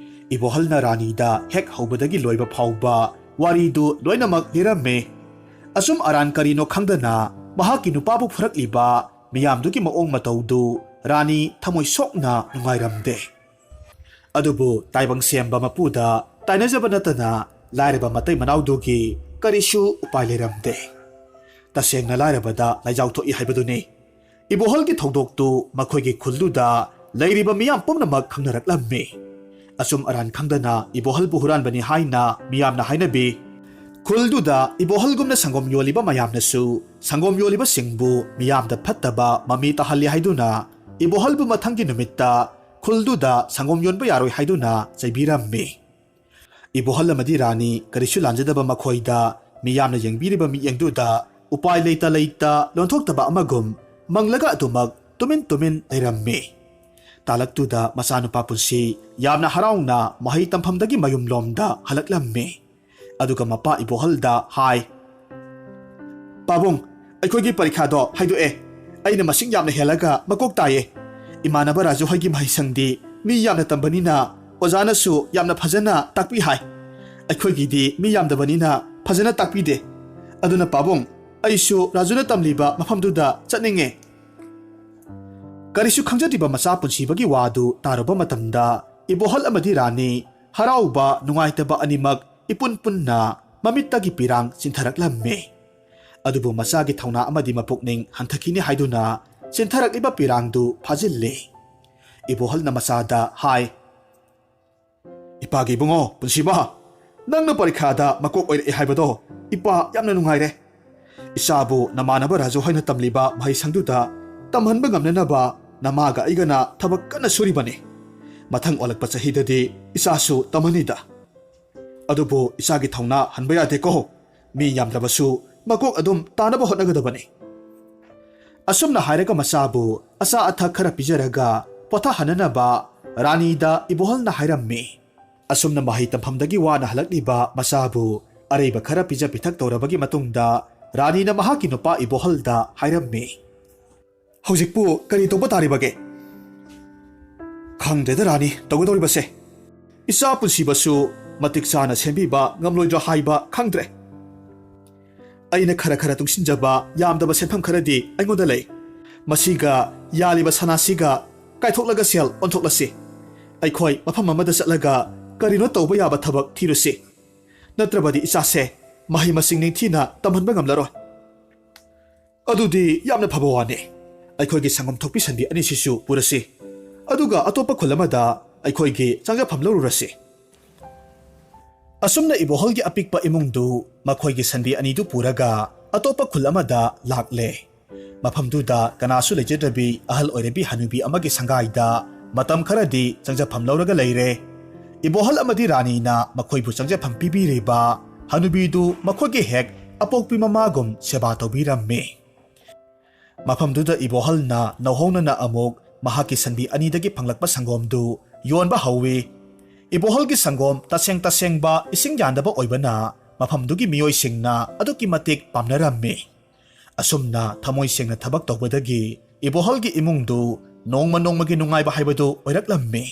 ꯏꯕꯣꯍꯜꯅ ꯔꯥꯅꯤꯗ ꯍꯦꯛ ꯍꯧꯕꯗꯒꯤ ꯂꯣꯏꯕ ꯐꯥꯎꯕ ꯋꯥꯔꯤꯗꯨ ꯂꯣꯏꯅꯃꯛ ꯂꯤꯔꯝꯃꯤ꯫ ꯑꯆꯨꯝ ꯑꯔꯥꯟ ꯀꯔꯤꯅꯣ ꯈꯪꯗꯅ ꯃꯍꯥꯛꯀꯤ ꯅꯨꯄꯥꯕꯨ ꯐꯨꯔꯛꯂꯤꯕ ꯃꯤꯌꯥꯝꯗꯨꯒꯤ ꯃꯑꯣꯡ ꯃꯇꯧꯗꯨ ꯔꯥꯅꯤ ꯊꯃꯣꯏ ꯁꯣꯛꯅ ꯅꯨꯡꯉꯥꯏꯔꯝꯗꯦ꯫ ꯑꯗꯨꯕꯨ ꯇꯥꯏꯕꯪ ꯁꯦꯝꯕ ꯃꯄꯨꯗ ꯇꯥꯏꯅꯖꯕ ꯅꯠꯇꯅ ꯂꯥꯏꯔꯕ ꯃꯇꯩ ꯃꯅꯥꯎꯗꯨꯒꯤ ꯀꯔꯤꯁꯨ ꯎꯄꯥꯏ ꯂꯩꯔꯝꯗꯦ꯫ ꯇꯁꯦꯡꯅ ꯂꯥꯏꯔꯕꯗ ꯂꯥꯏꯖꯥꯎ ꯊꯣꯛꯏ ꯍꯥꯏꯕꯗꯨꯅꯤ꯫ ꯏꯕꯣꯍꯜꯒꯤ ꯊꯧꯗꯣꯛꯇꯨ ꯃꯈꯣꯏꯒꯤ ꯈꯨꯜꯗꯨꯗ ꯂꯩꯔꯤꯕ ꯃꯤꯌꯥꯝ ꯄꯨꯝꯅꯃꯛ ꯈꯪꯅꯔꯛꯂꯝꯃꯤ꯫ ꯑꯆꯨꯝ ꯑꯔꯥꯟ ꯈꯪꯗꯅ ꯏꯕꯣꯍꯜꯕꯨ ꯍꯨꯔꯥꯟꯕꯅꯤ ꯍꯥꯏꯅ ꯃꯤꯌꯥꯝꯅ ꯍꯥꯏꯅꯕꯤ꯫ ꯈꯨꯜꯗꯨꯗ ꯏꯕꯣꯍꯜꯒꯨꯝꯅ ꯁꯪꯒꯣꯝ ꯌꯣꯜꯂꯤꯕ ꯃꯌꯥꯝꯅꯁꯨ ꯁꯪꯒꯣꯝ ꯌꯣꯜꯂꯤꯕꯁꯤꯡꯕꯨ ꯃꯤꯌꯥꯝꯗ ꯐꯠꯇꯕ ꯃꯃꯤ ꯇꯥꯍꯜꯂꯤ ꯍꯥꯏꯗꯨꯅ ꯏꯕꯣꯍꯜꯕꯨ ꯃꯊꯪꯒꯤ ꯅꯨꯃꯤꯠꯇ ꯈꯨꯜꯗꯨꯗ ꯁꯪꯒꯣꯝ ꯌꯣꯟꯕ ꯌꯥꯔꯣꯏ ꯍꯥꯏꯗꯨꯅ ꯆꯩꯕꯤꯔꯝꯃꯤ꯫ ꯏꯕꯣꯍꯜ ꯑꯃꯗꯤ ꯔꯥꯅꯤ ꯀꯔꯤꯁꯨ ꯂꯥꯟꯖꯗꯕ ꯃꯈꯣꯏꯗ ꯃꯤꯌꯥꯝꯅ ꯌꯦꯡꯕꯤꯔꯤꯕ ꯃꯤꯠꯌꯦꯡꯗꯨꯗ ꯎꯄꯥꯏ ꯂꯩꯇ ꯂꯩꯇ ꯂꯣꯟꯊꯣꯛꯇꯕ ꯑꯃꯒꯨꯝ ꯃꯪꯂꯒ ꯑꯗꯨꯃꯛ ꯇꯨꯃꯤꯟ ꯇꯨꯃꯤꯟ ꯂꯩꯔꯝꯃꯤ꯫ ꯇꯥꯂꯛꯇꯨꯗ ꯃꯆꯥꯅꯨꯄꯥ ꯄꯨꯟꯁꯤ ꯌꯥꯝꯅ ꯍꯔꯥꯎꯅ ꯃꯍꯩ ꯇꯝꯐꯝꯗꯒꯤ ꯃꯌꯨꯝꯂꯣꯝꯗ ꯍꯜꯂꯛꯂꯝꯃꯤ꯫ ꯑꯗꯨꯒ ꯃꯄꯥ ꯏꯕꯣꯍꯜꯗ ꯍꯥꯏ, "ꯄꯥꯕꯨꯡ, ꯑꯩꯈꯣꯏꯒꯤ ꯄꯔꯤꯈꯥꯗꯣ ꯍꯥꯏꯗꯣꯛꯑꯦ꯫ ꯑꯩꯅ ꯃꯁꯤꯡ ꯌꯥꯝꯅ ꯍꯦꯜꯂꯒ ꯃꯀꯣꯛ ꯇꯥꯏꯌꯦ꯫ ꯏꯃꯥꯟꯅꯕ ꯔꯥꯖꯨ ꯍꯣꯏꯒꯤ ꯃꯍꯩꯁꯪꯗꯤ ꯃꯤ ꯌꯥꯝꯅ ꯇꯝꯕꯅꯤꯅ ꯑꯣꯖꯥꯅꯁꯨ ꯌꯥꯝꯅ ꯐꯖꯅ ꯇꯥꯛꯄꯤ ꯍꯥꯏ꯫ ꯑꯩꯈꯣꯏꯒꯤꯗꯤ ꯃꯤ ꯌꯥꯝꯗꯕꯅꯤꯅ ꯐꯖꯅ ꯇꯥꯛꯄꯤꯗꯦ꯫ ꯑꯗꯨꯅ ꯄꯥꯕꯨꯡ, ꯑꯩꯁꯨ ꯔꯥꯖꯨꯅ ꯇꯝꯂꯤꯕ ꯃꯐꯝꯗꯨꯗ ꯆꯠꯅꯤꯡꯉꯦ"꯫ ꯀꯔꯤꯁꯨ ꯈꯪꯖꯗ꯭ꯔꯤꯕ ꯃꯆꯥ ꯄꯨꯟꯁꯤꯕꯒꯤ ꯋꯥꯗꯨ ꯇꯥꯔꯨꯕ ꯃꯇꯝꯗ ꯏꯕꯣꯍꯜ ꯑꯃꯗꯤ ꯔꯥꯅꯤ ꯍꯔꯥꯎꯕ ꯅꯨꯡꯉꯥꯏꯇꯕ ꯑꯅꯤꯃꯛ ꯏꯄꯨꯟ ꯄꯨꯟꯅ ꯃꯃꯤꯠꯇꯒꯤ ꯄꯤꯔꯥꯡ ꯆꯤꯟꯊꯔꯛꯂꯝꯃꯤ꯫ ꯑꯗꯨꯕꯨ ꯃꯆꯥꯒꯤ ꯊꯧꯅꯥ ꯑꯃꯗꯤ ꯃꯄꯨꯛꯅꯤꯡ ꯍꯟꯊꯈꯤꯅꯤ ꯍꯥꯏꯗꯨꯅ ꯆꯤꯟꯊꯔꯛꯂꯤꯕ ꯄꯤꯔꯥꯡꯗꯨ ꯐꯥꯖꯤꯜꯂꯤ꯫ ꯏꯕꯣꯍꯜꯅ ꯃꯆꯥꯗ ꯍꯥꯏ, "ꯏꯄꯥꯒꯤ ꯏꯕꯨꯡꯉꯣ ꯄꯨꯟꯁꯤꯕ, ꯅꯪꯅ ꯄꯔꯤꯈꯥꯗ ꯃꯀꯣꯛ ꯑꯣꯏꯔꯛꯑꯦ ꯍꯥꯏꯕꯗꯣ ꯏꯄꯥ ꯌꯥꯝꯅ ꯅꯨꯡꯉꯥꯏꯔꯦ꯫ ꯏꯆꯥꯕꯨ ꯅꯃꯥꯟꯅꯕ ꯔꯥꯖꯨ ꯍꯣꯏꯅ ꯇꯝꯂꯤꯕ ꯃꯍꯩꯁꯪꯗꯨꯗ ꯇꯝꯍꯟꯕ ꯉꯝꯅꯅꯕ ꯅꯃꯥꯒ ꯑꯩꯒꯅ ꯊꯕꯛ ꯀꯟꯅ ꯁꯨꯔꯤꯕꯅꯤ꯫ ꯃꯊꯪ ꯑꯣꯜꯂꯛꯄ ꯆꯍꯤꯗꯗꯤ ꯏꯆꯥꯁꯨ ꯇꯝꯍꯟꯅꯤꯗ꯫ ꯑꯗꯨꯕꯨ ꯏꯆꯥꯒꯤ ꯊꯧꯅꯥ ꯍꯟꯕ ꯌꯥꯗꯦꯀꯣ꯫ ꯃꯤ ꯌꯥꯝꯗ꯭ꯔꯕꯁꯨ ꯃꯀꯣꯛ ꯑꯗꯨꯝ ꯇꯥꯅꯕ ꯍꯣꯠꯅꯒꯗꯕꯅꯤ꯫" ꯑꯁꯨꯝꯅ ꯍꯥꯏꯔꯒ ꯃꯆꯥꯕꯨ ꯑꯆꯥ ꯑꯊꯛ ꯈꯔ ꯄꯤꯖꯔꯒ ꯄꯣꯊꯥꯍꯟꯅꯅꯕ ꯔꯥꯅꯤꯗ ꯏꯕꯣꯍꯜꯅ ꯍꯥꯏꯔꯝꯃꯤ꯫ ꯑꯁꯨꯝꯅ ꯃꯍꯩ ꯇꯝꯐꯝꯗꯒꯤ ꯋꯥꯅ ꯍꯜꯂꯛꯂꯤꯕ ꯃꯆꯥꯕꯨ ꯑꯔꯩꯕ ꯈꯔ ꯄꯤꯖ ꯄꯤꯊꯛ ꯇꯧꯔꯕꯒꯤ ꯃꯇꯨꯡꯗ ꯔꯥꯅꯤꯅ ꯃꯍꯥꯛꯀꯤ ꯅꯨꯄꯥ ꯏꯕꯣꯍꯜꯗ ꯍꯥꯏꯔꯝꯃꯤ, "ꯍꯧꯖꯤꯛꯄꯨ ꯀꯔꯤ ꯇꯧꯕ ꯇꯥꯔꯤꯕꯒꯦ?" "ꯈꯪꯗ꯭ꯔꯦꯗ ꯔꯥꯅꯤ, ꯇꯧꯒꯗꯧꯔꯤꯕꯁꯦ꯫ ꯏꯆꯥ ꯄꯨꯟꯁꯤꯕꯁꯨ ꯃꯇꯤꯛ ꯆꯥꯅ ꯁꯦꯝꯕꯤꯕ ꯉꯝꯂꯣꯏꯗ꯭ꯔꯥ ꯍꯥꯏꯕ ꯈꯪꯗ꯭ꯔꯦ꯫ ꯑꯩꯅ ꯈꯔ ꯈꯔ ꯇꯨꯡꯁꯤꯟꯖꯕ ꯌꯥꯝꯗꯕ ꯁꯦꯟꯐꯝ ꯈꯔꯗꯤ ꯑꯩꯉꯣꯟꯗ ꯂꯩ꯫ ꯃꯁꯤꯒ ꯌꯥꯜꯂꯤꯕ ꯁꯅꯥꯁꯤꯒ ꯀꯥꯏꯊꯣꯛꯂꯒ ꯁꯦꯜ ꯑꯣꯟꯊꯣꯛꯂꯁꯤ꯫ ꯑꯩꯈꯣꯏ ꯃꯐꯝ ꯑꯃꯗ ꯆꯠꯂꯒ ꯀꯔꯤꯅꯣ ꯇꯧꯕ ꯌꯥꯕ ꯊꯕꯛ ꯊꯤꯔꯨꯁꯤ꯫ ꯅꯠꯇ꯭ꯔꯕꯗꯤ ꯏꯆꯥꯁꯦ ꯃꯍꯩ ꯃꯁꯤꯡ ꯅꯤꯡꯊꯤꯅ ꯇꯝꯍꯟꯕ ꯉꯝꯂꯔꯣꯏ꯫" "ꯑꯗꯨꯗꯤ ꯌꯥꯝꯅ ꯐꯕ ꯋꯥꯅꯤ꯫ ꯑꯩꯈꯣꯏꯒꯤ ꯁꯪꯒꯣꯝ ꯊꯣꯛꯄꯤ ꯁꯟꯕꯤ ꯑꯅꯤꯁꯤꯁꯨ ꯄꯨꯔꯁꯤ꯫ ꯑꯗꯨꯒ ꯑꯇꯣꯞꯄ ꯈꯨꯜ ꯑꯃꯗ ꯑꯩꯈꯣꯏꯒꯤ ꯆꯪꯖꯐꯝ ꯂꯧꯔꯨꯔꯁꯤ꯫" ꯑꯁꯨꯝꯅ ꯏꯕꯣꯍꯜꯒꯤ ꯑꯄꯤꯛꯄ ꯏꯃꯨꯡꯗꯨ ꯃꯈꯣꯏꯒꯤ ꯁꯟꯕꯤ ꯑꯅꯤꯗꯨ ꯄꯨꯔꯒ ꯑꯇꯣꯞꯄ ꯈꯨꯜ ꯑꯃꯗ ꯂꯥꯛꯂꯦ꯫ ꯃꯐꯝꯗꯨꯗ ꯀꯅꯥꯁꯨ ꯂꯩꯖꯗ꯭ꯔꯕꯤ ꯑꯍꯜ ꯑꯣꯏꯔꯕꯤ ꯍꯅꯨꯕꯤ ꯑꯃꯒꯤ ꯁꯪꯒꯥꯏꯗ ꯃꯇꯝ ꯈꯔꯗꯤ ꯆꯪꯖꯐꯝ ꯂꯧꯔꯒ ꯂꯩꯔꯦ꯫ ꯏꯕꯣꯍꯜ ꯑꯃꯗꯤ ꯔꯥꯅꯤꯅ ꯃꯈꯣꯏꯕꯨ ꯆꯪꯖꯐꯝ ꯄꯤꯕꯤꯔꯤꯕ ꯍꯅꯨꯕꯤꯗꯨ ꯃꯈꯣꯏꯒꯤ ꯍꯦꯛ ꯑꯄꯣꯛꯄꯤ ꯃꯃꯥꯒꯨꯝ ꯁꯦꯕꯥ ꯇꯧꯕꯤꯔꯝꯃꯤ꯫ ꯃꯐꯝꯗꯨꯗ ꯏꯕꯣꯍꯜꯅ ꯅꯧꯍꯧꯅꯅ ꯑꯃꯨꯛ ꯃꯍꯥꯛꯀꯤ ꯁꯟꯕꯤ ꯑꯅꯤꯗꯒꯤ ꯐꯪꯂꯛꯄ ꯁꯪꯒꯣꯝꯗꯨ ꯌꯣꯟꯕ ꯍꯧꯏ꯫ ꯏꯕꯣꯍꯜꯒꯤ ꯁꯪꯒꯣꯝ ꯇꯁꯦꯡ ꯇꯁꯦꯡꯕ ꯏꯁꯤꯡ ꯌꯥꯟꯗꯕ ꯑꯣꯏꯕꯅ ꯃꯐꯝꯗꯨꯒꯤ ꯃꯤꯑꯣꯏꯁꯤꯡꯅ ꯑꯗꯨꯛꯀꯤ ꯃꯇꯤꯛ ꯄꯥꯝꯅꯔꯝꯃꯤ꯫ ꯑꯁꯨꯝꯅ ꯊꯃꯣꯏ ꯁꯦꯡꯅ ꯊꯕꯛ ꯇꯧꯕꯗꯒꯤ ꯏꯕꯣꯍꯜꯒꯤ ꯏꯃꯨꯡꯗꯨ ꯅꯣꯡꯃ ꯅꯣꯡꯃꯒꯤ ꯅꯨꯡꯉꯥꯏꯕ ꯍꯥꯏꯕꯗꯨ ꯑꯣꯏꯔꯛꯂꯝꯃꯤ꯫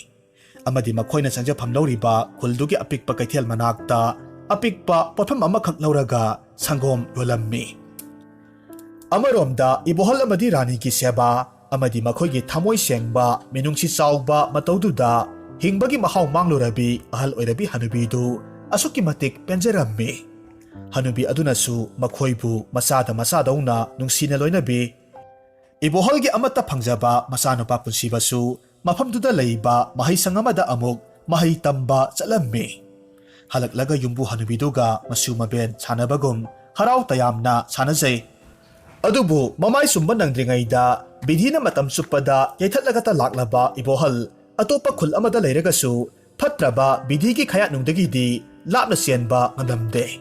ꯑꯃꯗꯤ ꯃꯈꯣꯏꯅ ꯆꯪꯖꯐꯝ ꯂꯧꯔꯤꯕ ꯈꯨꯜꯗꯨꯒꯤ ꯑꯄꯤꯛꯄ ꯀꯩꯊꯦꯜ ꯃꯅꯥꯛꯇ ꯑꯄꯤꯛꯄ ꯄꯣꯠꯐꯝ ꯑꯃꯈꯛ ꯂꯧꯔꯒ ꯁꯪꯒꯣꯝ ꯌꯣꯜꯂꯝꯃꯤ꯫ ꯑꯃꯔꯣꯝꯗ ꯏꯕꯣꯍꯜ ꯑꯃꯗꯤ ꯔꯥꯅꯤꯒꯤ ꯁꯦꯕꯥ ꯑꯃꯗꯤ ꯃꯈꯣꯏꯒꯤ ꯊꯃꯣꯏ ꯁꯦꯡꯕ, ꯃꯤꯅꯨꯡꯁꯤ ꯆꯥꯎꯕ ꯃꯇꯧꯗꯨꯗ ꯍꯤꯡꯕꯒꯤ ꯃꯍꯥꯎ ꯃꯥꯡꯂꯨꯔꯕꯤ ꯑꯍꯜ ꯑꯣꯏꯔꯕꯤ ꯍꯅꯨꯕꯤꯗꯨ ꯑꯁꯨꯛꯀꯤ ꯃꯇꯤꯛ ꯄꯦꯟꯖꯔꯝꯃꯤ꯫ ꯍꯅꯨꯕꯤ ꯑꯗꯨꯅꯁꯨ ꯃꯈꯣꯏꯕꯨ ꯃꯆꯥꯗ ꯃꯆꯥꯗꯧꯅ ꯅꯨꯡꯁꯤꯅ ꯂꯣꯏꯅꯕꯤ꯫ ꯏꯕꯣꯍꯜꯒꯤ ꯑꯃꯠꯇ ꯐꯪꯖꯕ ꯃꯆꯥꯅꯨꯄꯥ ꯄꯨꯟꯁꯤꯕꯁꯨ ꯃꯐꯝꯗꯨꯗ ꯂꯩꯕ ꯃꯍꯩꯁꯪ ꯑꯃꯗ ꯑꯃꯨꯛ ꯃꯍꯩ ꯇꯝꯕ ꯆꯠꯂꯝꯃꯤ꯫ ꯍꯜꯂꯛꯂꯒ ꯌꯨꯝꯕꯨ ꯍꯅꯨꯕꯤꯗꯨꯒ ꯃꯁꯨ ꯃꯕꯦꯟ ꯁꯥꯟꯅꯕꯒꯨꯝ ꯍꯔꯥꯎ ꯇꯌꯥꯝꯅ ꯁꯥꯟꯅꯖꯩ꯫ ꯑꯗꯨꯕꯨ ꯃꯃꯥꯏ ꯆꯨꯝꯕ ꯅꯪꯗ꯭ꯔꯤꯉꯩꯗ ꯕꯤꯙꯤꯅ ꯃꯇꯝ ꯆꯨꯞꯄꯗ ꯌꯩꯊꯠꯂꯒꯇ ꯂꯥꯛꯂꯕ ꯏꯕꯣꯍꯜ ꯑꯇꯣꯞꯄ ꯈꯨꯜ ꯑꯃꯗ ꯂꯩꯔꯒꯁꯨ ꯐꯠꯇ꯭ꯔꯕ ꯕꯤꯙꯤꯒꯤ ꯈꯌꯥꯠꯅꯨꯡꯗꯒꯤꯗꯤ ꯂꯥꯞꯅ ꯆꯦꯟꯕ ꯉꯝꯂꯝꯗꯦ꯫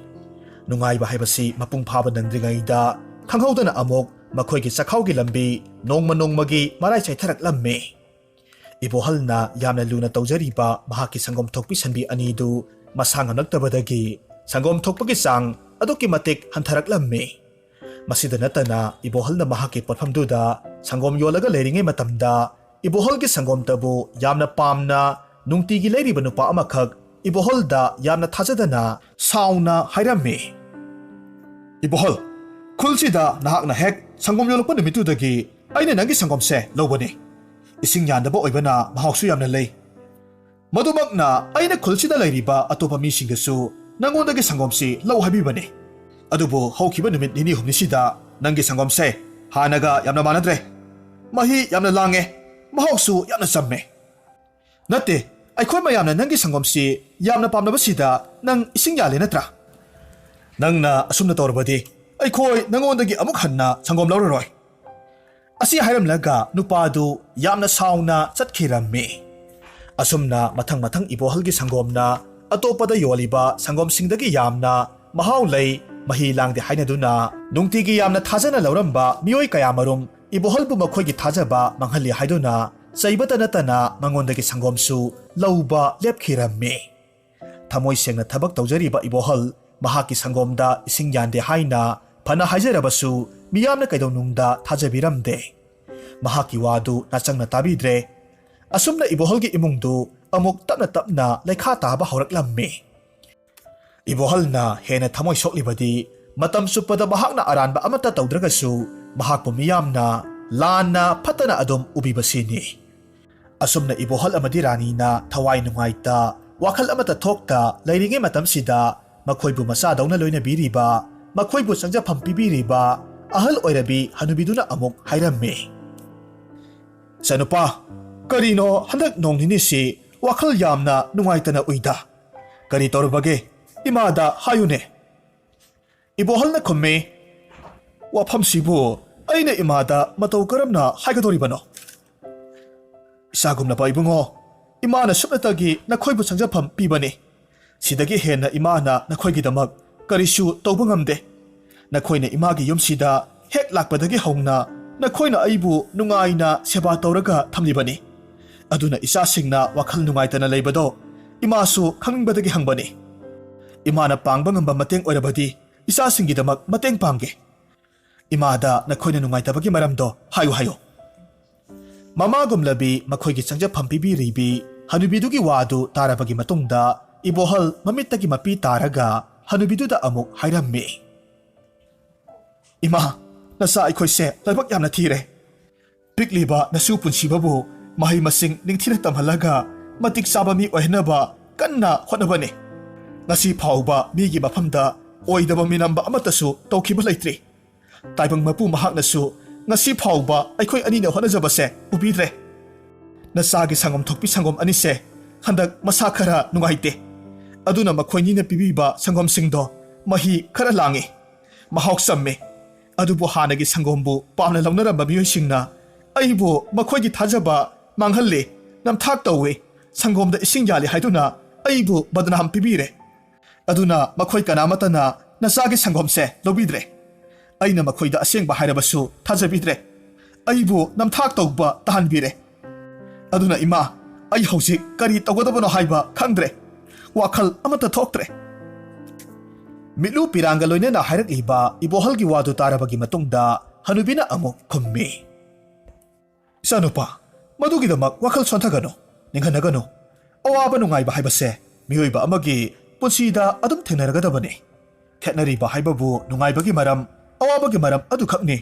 ꯅꯨꯡꯉꯥꯏꯕ ꯍꯥꯏꯕꯁꯤ ꯃꯄꯨꯡ ꯐꯥꯕ ꯅꯪꯗ꯭ꯔꯤꯉꯩꯗ ꯈꯪꯍꯧꯗꯅ ꯑꯃꯨꯛ ꯃꯈꯣꯏꯒꯤ ꯆꯈꯥꯎꯒꯤ ꯂꯝꯕꯤ ꯅꯣꯡꯃ ꯅꯣꯡꯃꯒꯤ ꯃꯔꯥꯏ ꯆꯥꯏꯊꯔꯛꯂꯝꯃꯤ꯫ ꯏꯕꯣꯍꯜꯅ ꯌꯥꯝꯅ ꯂꯨꯅ ꯇꯧꯖꯔꯤꯕ ꯃꯍꯥꯛꯀꯤ ꯁꯪꯒꯣꯝ ꯊꯣꯛꯄꯤ ꯁꯟꯕꯤ ꯑꯅꯤꯗꯨ ꯃꯁꯥ ꯉꯝꯂꯛꯇꯕꯗꯒꯤ ꯁꯪꯒꯣꯝ ꯊꯣꯛꯄꯒꯤ ꯆꯥꯡ ꯑꯗꯨꯛꯀꯤ ꯃꯇꯤꯛ ꯍꯟꯊꯔꯛꯂꯝꯃꯤ꯫ ꯃꯁꯤꯗ ꯅꯠꯇꯅ ꯏꯕꯣꯍꯜꯅ ꯃꯍꯥꯛꯀꯤ ꯄꯣꯠꯐꯝꯗꯨꯗ ꯁꯪꯒꯣꯝ ꯌꯣꯜꯂꯒ ꯂꯩꯔꯤꯉꯩ ꯃꯇꯝꯗ ꯏꯕꯣꯍꯜꯒꯤ ꯁꯪꯒꯣꯝꯇꯕꯨ ꯌꯥꯝꯅ ꯄꯥꯝꯅ ꯅꯨꯡꯇꯤꯒꯤ ꯂꯩꯔꯤꯕ ꯅꯨꯄꯥ ꯑꯃꯈꯛ ꯏꯕꯣꯍꯜꯗ ꯌꯥꯝꯅ ꯊꯥꯖꯗꯅ ꯁꯥꯎꯅ ꯍꯥꯏꯔꯝꯃꯤ꯫ "ꯏꯕꯣꯍꯜ, ꯈꯨꯜꯁꯤꯗ ꯅꯍꯥꯛꯅ ꯍꯦꯛ ꯁꯪꯒꯣꯝ ꯌꯣꯜꯂꯛꯄ ꯅꯨꯃꯤꯠꯇꯨꯗꯒꯤ ꯑꯩꯅ ꯅꯪꯒꯤ ꯁꯪꯒꯣꯝꯁꯦ ꯂꯧꯕꯅꯤ꯫ ꯏꯁꯤꯡ ꯌꯥꯟꯗꯕ ꯑꯣꯏꯕꯅ ꯃꯍꯥꯎꯁꯨ ꯌꯥꯝꯅ ꯂꯩ꯫ ꯃꯗꯨꯃꯛꯅ ꯑꯩꯅ ꯈꯨꯜꯁꯤꯗ ꯂꯩꯔꯤꯕ ꯑꯇꯣꯞꯄ ꯃꯤꯁꯤꯡꯗꯁꯨ ꯅꯪꯉꯣꯟꯗꯒꯤ ꯁꯪꯒꯣꯝꯁꯤ ꯂꯧ ꯍꯥꯏꯕꯤꯕꯅꯤ꯫ ꯑꯗꯨꯕꯨ ꯍꯧꯈꯤꯕ ꯅꯨꯃꯤꯠ ꯅꯤꯅꯤ ꯍꯨꯝꯅꯤꯁꯤꯗ ꯅꯪꯒꯤ ꯁꯪꯒꯣꯝꯁꯦ ꯍꯥꯟꯅꯒ ꯌꯥꯝꯅ ꯃꯥꯟꯅꯗ꯭ꯔꯦ꯫ ꯃꯍꯤ ꯌꯥꯝꯅ ꯂꯥꯡꯉꯦ, ꯃꯍꯥꯎꯁꯨ ꯌꯥꯝꯅ ꯆꯝꯃꯦ꯫ ꯅꯠꯇꯦ, ꯑꯩꯈꯣꯏ ꯃꯌꯥꯝꯅ ꯅꯪꯒꯤ ꯁꯪꯒꯣꯝꯁꯤ ꯌꯥꯝꯅ ꯄꯥꯝꯅꯕꯁꯤꯗ ꯅꯪ ꯏꯁꯤꯡ ꯌꯥꯜꯂꯦ ꯅꯠꯇ꯭ꯔꯥ? ꯅꯪꯅ ꯑꯁꯨꯝꯅ ꯇꯧꯔꯕꯗꯤ ꯑꯩꯈꯣꯏ ꯅꯪꯉꯣꯟꯗꯒꯤ ꯑꯃꯨꯛ ꯍꯟꯅ ꯁꯪꯒꯣꯝ ꯂꯧꯔꯔꯣꯏ꯫" ꯑꯁꯤ ꯍꯥꯏꯔꯝꯂꯒ ꯅꯨꯄꯥꯗꯨ ꯌꯥꯝꯅ ꯁꯥꯎꯅ ꯆꯠꯈꯤꯔꯝꯃꯤ꯫ ꯑꯁꯨꯝꯅ ꯃꯊꯪ ꯃꯊꯪ ꯏꯕꯣꯍꯜꯒꯤ ꯁꯪꯒꯣꯝꯅ ꯑꯇꯣꯞꯄꯗ ꯌꯣꯜꯂꯤꯕ ꯁꯪꯒꯣꯝꯁꯤꯡꯗꯒꯤ ꯌꯥꯝꯅ ꯃꯍꯥꯎ ꯂꯩ, ꯃꯍꯤ ꯂꯥꯡꯗꯦ ꯍꯥꯏꯅꯗꯨꯅ ꯅꯨꯡꯇꯤꯒꯤ ꯌꯥꯝꯅ ꯊꯥꯖꯅ ꯂꯧꯔꯝꯕ ꯃꯤꯑꯣꯏ ꯀꯌꯥꯃꯔꯨꯝ ꯏꯕꯣꯍꯜꯕꯨ ꯃꯈꯣꯏꯒꯤ ꯊꯥꯖꯕ ꯃꯥꯡꯍꯜꯂꯤ ꯍꯥꯏꯗꯨꯅ ꯆꯩꯕꯇ ꯅꯠꯇꯅ ꯃꯉꯣꯟꯗꯒꯤ ꯁꯪꯒꯣꯝꯁꯨ ꯂꯧꯕ ꯂꯦꯞꯈꯤꯔꯝꯃꯤ꯫ ꯊꯃꯣꯏ ꯁꯦꯡꯅ ꯊꯕꯛ ꯇꯧꯖꯔꯤꯕ ꯏꯕꯣꯍꯜ ꯃꯍꯥꯛꯀꯤ ꯁꯪꯒꯣꯝꯗ ꯏꯁꯤꯡ ꯌꯥꯟꯗꯦ ꯍꯥꯏꯅ ꯐꯅ ꯍꯥꯏꯖꯔꯕꯁꯨ ꯃꯤꯌꯥꯝꯅ ꯀꯩꯗꯧꯅꯨꯡꯗ ꯊꯥꯖꯕꯤꯔꯝꯗꯦ꯫ ꯃꯍꯥꯛꯀꯤ ꯋꯥꯗꯨ ꯅꯥꯆꯪꯅ ꯇꯥꯕꯤꯗ꯭ꯔꯦ꯫ ꯑꯁꯨꯝꯅ ꯏꯕꯣꯍꯜꯒꯤ ꯏꯃꯨꯡꯗꯨ ꯑꯃꯨꯛ ꯇꯞꯅ ꯇꯞꯅ ꯂꯩꯈꯥ ꯇꯥꯕ ꯍꯧꯔꯛꯂꯝꯃꯤ꯫ ꯏꯕꯣꯍꯜꯅ ꯍꯦꯟꯅ ꯊꯃꯣꯏ ꯁꯣꯛꯂꯤꯕꯗꯤ ꯃꯇꯝ ꯆꯨꯞꯄꯗ ꯃꯍꯥꯛꯅ ꯑꯔꯥꯟꯕ ꯑꯃꯠꯇ ꯇꯧꯗ꯭ꯔꯒꯁꯨ ꯃꯍꯥꯛꯄꯨ ꯃꯤꯌꯥꯝꯅ ꯂꯥꯟꯅ ꯐꯠꯇꯅ ꯑꯗꯨꯝ ꯎꯕꯤꯕꯁꯤꯅꯤ꯫ ꯑꯁꯨꯝꯅ ꯏꯕꯣꯍꯜ ꯑꯃꯗꯤ ꯔꯥꯅꯤꯅ ꯊꯋꯥꯏ ꯅꯨꯡꯉꯥꯏꯇ, ꯋꯥꯈꯜ ꯑꯃꯠꯇ ꯊꯣꯛꯇ ꯂꯩꯔꯤꯉꯩ ꯃꯇꯝꯁꯤꯗ, ꯃꯈꯣꯏꯕꯨ ꯃꯆꯥꯗꯧꯅ ꯂꯣꯏꯅꯕꯤꯔꯤꯕ, ꯃꯈꯣꯏꯕꯨ ꯆꯪꯖꯐꯝ ꯄꯤꯕꯤꯔꯤꯕ ꯑꯍꯜ ꯑꯣꯏꯔꯕꯤ ꯍꯅꯨꯕꯤꯗꯨꯅ ꯑꯃꯨꯛ ꯍꯥꯏꯔꯝꯃꯤ, "ꯏꯆꯥꯅꯨꯄꯥ, ꯀꯔꯤꯅꯣ ꯍꯟꯗꯛ ꯅꯣꯡ ꯅꯤꯅꯤꯁꯤ ꯋꯥꯈꯜ ꯌꯥꯝꯅ ꯅꯨꯡꯉꯥꯏꯇꯅ ꯎꯏꯗ? ꯀꯔꯤ ꯇꯧꯔꯕꯒꯦ? ꯏꯃꯥꯗ ꯍꯥꯏꯌꯨꯅꯦ꯫" ꯏꯕꯣꯍꯜꯅ ꯈꯨꯝꯃꯤ, "ꯋꯥꯐꯝꯁꯤꯕꯨ ꯑꯩꯅ ꯏꯃꯥꯗ ꯃꯇꯧ ꯀꯔꯝꯅ ꯍꯥꯏꯒꯗꯧꯔꯤꯕꯅꯣ? ꯏꯆꯥꯒꯨꯝꯂꯕ ꯏꯕꯨꯡꯉꯣ, ꯏꯃꯥꯅ ꯁꯨꯞꯅꯇꯒꯤ ꯅꯈꯣꯏꯕꯨ ꯆꯪꯖꯐꯝ ꯄꯤꯕꯅꯤ꯫ ꯁꯤꯗꯒꯤ ꯍꯦꯟꯅ ꯏꯃꯥꯅ ꯅꯈꯣꯏꯒꯤꯗꯃꯛ ꯀꯔꯤꯁꯨ ꯇꯧꯕ ꯉꯝꯗꯦ꯫ ꯅꯈꯣꯏꯅ ꯏꯃꯥꯒꯤ ꯌꯨꯝꯁꯤꯗ ꯍꯦꯛ ꯂꯥꯛꯄꯗꯒꯤ ꯍꯧꯅ ꯅꯈꯣꯏꯅ ꯑꯩꯕꯨ ꯅꯨꯡꯉꯥꯏꯅ ꯁꯦꯕꯥ ꯇꯧꯔꯒ ꯊꯝꯂꯤꯕꯅꯤ꯫ ꯑꯗꯨꯅ ꯏꯆꯥꯁꯤꯡꯅ ꯋꯥꯈꯜ ꯅꯨꯡꯉꯥꯏꯇꯅ ꯂꯩꯕꯗꯣ ꯏꯃꯥꯁꯨ ꯈꯪꯅꯤꯡꯕꯗꯒꯤ ꯍꯪꯕꯅꯤ꯫ ꯏꯃꯥꯅ ꯄꯥꯡꯕ ꯉꯝꯕ ꯃꯇꯦꯡ ꯑꯣꯏꯔꯕꯗꯤ ꯏꯆꯥꯁꯤꯡꯒꯤꯗꯃꯛ ꯃꯇꯦꯡ ꯄꯥꯡꯒꯦ꯫ ꯏꯃꯥꯗ ꯅꯈꯣꯏꯅ ꯅꯨꯡꯉꯥꯏꯇꯕꯒꯤ ꯃꯔꯝꯗꯣ ꯍꯥꯏꯌꯨ ꯍꯥꯏꯌꯨ꯫" ꯃꯃꯥꯒꯨꯝꯂꯕꯤ ꯃꯈꯣꯏꯒꯤ ꯆꯪꯖꯐꯝ ꯄꯤꯕꯤꯔꯤꯕꯤ ꯍꯅꯨꯕꯤꯗꯨꯒꯤ ꯋꯥꯗꯨ ꯇꯥꯔꯕꯒꯤ ꯃꯇꯨꯡꯗ, ꯏꯕꯣꯍꯜ ꯃꯃꯤꯠꯇꯒꯤ ꯃꯄꯤ ꯇꯥꯔꯒ ꯍꯅꯨꯕꯤꯗꯨꯗ ꯑꯃꯨꯛ ꯍꯥꯏꯔꯝꯃꯤ, "ꯏꯃꯥ, ꯅꯆꯥ ꯑꯩꯈꯣꯏꯁꯦ ꯂꯥꯏꯕꯛ ꯌꯥꯝꯅ ꯊꯤꯔꯦ꯫ ꯄꯤꯛꯂꯤꯕ ꯅꯁꯨ ꯄꯨꯟꯁꯤꯕꯕꯨ ꯃꯍꯩ ꯃꯁꯤꯡ ꯅꯤꯡꯊꯤꯅ ꯇꯝꯍꯜꯂꯒ ꯃꯇꯤꯛ ꯆꯥꯕ ꯃꯤ ꯑꯣꯏꯍꯟꯅꯕ ꯀꯟꯅ ꯍꯣꯠꯅꯕꯅꯤ꯫ ꯉꯁꯤ ꯐꯥꯎꯕ ꯃꯤꯒꯤ ꯃꯐꯝꯗ ꯑꯣꯏꯗꯕ ꯃꯤꯅꯝꯕ ꯑꯃꯠꯇꯁꯨ ꯇꯧꯈꯤꯕ ꯂꯩꯇ꯭ꯔꯤ꯫ ꯇꯥꯏꯕꯪ ꯃꯄꯨ ꯃꯍꯥꯛꯅꯁꯨ ꯉꯁꯤ ꯐꯥꯎꯕ ꯑꯩꯈꯣꯏ ꯑꯅꯤꯅ ꯍꯣꯠꯅꯖꯕꯁꯦ ꯎꯕꯤꯗ꯭ꯔꯦ꯫ ꯅꯆꯥꯒꯤ ꯁꯪꯒꯣꯝ ꯊꯣꯛꯄꯤ ꯁꯪꯒꯣꯝ ꯑꯅꯤꯁꯦ ꯍꯟꯗꯛ ꯃꯁꯥ ꯈꯔ ꯅꯨꯡꯉꯥꯏꯇꯦ꯫ ꯑꯗꯨꯅ ꯃꯈꯣꯏꯅꯤꯅ ꯄꯤꯕꯤꯕ ꯁꯪꯒꯣꯝꯁꯤꯡꯗꯣ ꯃꯍꯤ ꯈꯔ ꯂꯥꯡꯉꯤ, ꯃꯍꯥꯎ ꯆꯝꯃꯤ꯫ ꯑꯗꯨꯕꯨ ꯍꯥꯟꯅꯒꯤ ꯁꯪꯒꯣꯝꯕꯨ ꯄꯥꯝꯅ ꯂꯧꯅꯔꯝꯕ ꯃꯤꯑꯣꯏꯁꯤꯡꯅ ꯑꯩꯕꯨ ꯃꯈꯣꯏꯒꯤ ꯊꯥꯖꯕ ꯃꯥꯡꯍꯜꯂꯤ, ꯅꯝꯊꯥꯛ ꯇꯧꯏ, ꯁꯪꯒꯣꯝꯗ ꯏꯁꯤꯡ ꯌꯥꯜꯂꯤ ꯍꯥꯏꯗꯨꯅ ꯑꯩꯕꯨ ꯕꯗꯅꯥꯝ ꯄꯤꯕꯤꯔꯦ꯫ ꯑꯗꯨꯅ ꯃꯈꯣꯏ ꯀꯅꯥꯃꯠꯇꯅ ꯅꯆꯥꯒꯤ ꯁꯪꯒꯣꯝꯁꯦ ꯂꯧꯕꯤꯗ꯭ꯔꯦ꯫ ꯑꯩꯅ ꯃꯈꯣꯏꯗ ꯑꯁꯦꯡꯕ ꯍꯥꯏꯔꯕꯁꯨ ꯊꯥꯖꯕꯤꯗ꯭ꯔꯦ꯫ ꯑꯩꯕꯨ ꯅꯝꯊꯥꯛ ꯇꯧꯕ ꯇꯥꯍꯟꯕꯤꯔꯦ꯫ ꯑꯗꯨꯅ ꯏꯃꯥ, ꯑꯩ ꯍꯧꯖꯤꯛ ꯀꯔꯤ ꯇꯧꯒꯗꯕꯅꯣ ꯍꯥꯏꯕ ꯈꯪꯗ꯭ꯔꯦ꯫ ꯋꯥꯈꯜ ꯑꯃꯠꯇ ꯊꯣꯛꯇ꯭ꯔꯦ꯫" ꯃꯤꯠꯂꯨ ꯄꯤꯔꯥꯡꯒ ꯂꯣꯏꯅꯅ ꯍꯥꯏꯔꯛꯂꯤꯕ ꯏꯕꯣꯍꯜꯒꯤ ꯋꯥꯗꯨ ꯇꯥꯔꯕꯒꯤ ꯃꯇꯨꯡꯗ ꯍꯅꯨꯕꯤꯅ ꯑꯃꯨꯛ ꯈꯨꯝꯃꯤ, "ꯏꯆꯥꯅꯨꯄꯥ, ꯃꯗꯨꯒꯤꯗꯃꯛ ꯋꯥꯈꯜ ꯁꯣꯟꯊꯒꯅꯨ, ꯅꯤꯡꯍꯟꯅꯒꯅꯨ꯫ ꯑꯋꯥꯕ ꯅꯨꯡꯉꯥꯏꯕ ꯍꯥꯏꯕꯁꯦ ꯃꯤꯑꯣꯏꯕ ꯑꯃꯒꯤ ꯄꯨꯟꯁꯤꯗ ꯑꯗꯨꯝ ꯊꯦꯡꯅꯔꯒꯗꯕꯅꯤ꯫ ꯈꯦꯠꯅꯔꯤꯕ ꯍꯥꯏꯕꯕꯨ ꯅꯨꯡꯉꯥꯏꯕꯒꯤ ꯃꯔꯝ, ꯑꯋꯥꯕꯒꯤ ꯃꯔꯝ ꯑꯗꯨꯈꯛꯅꯤ꯫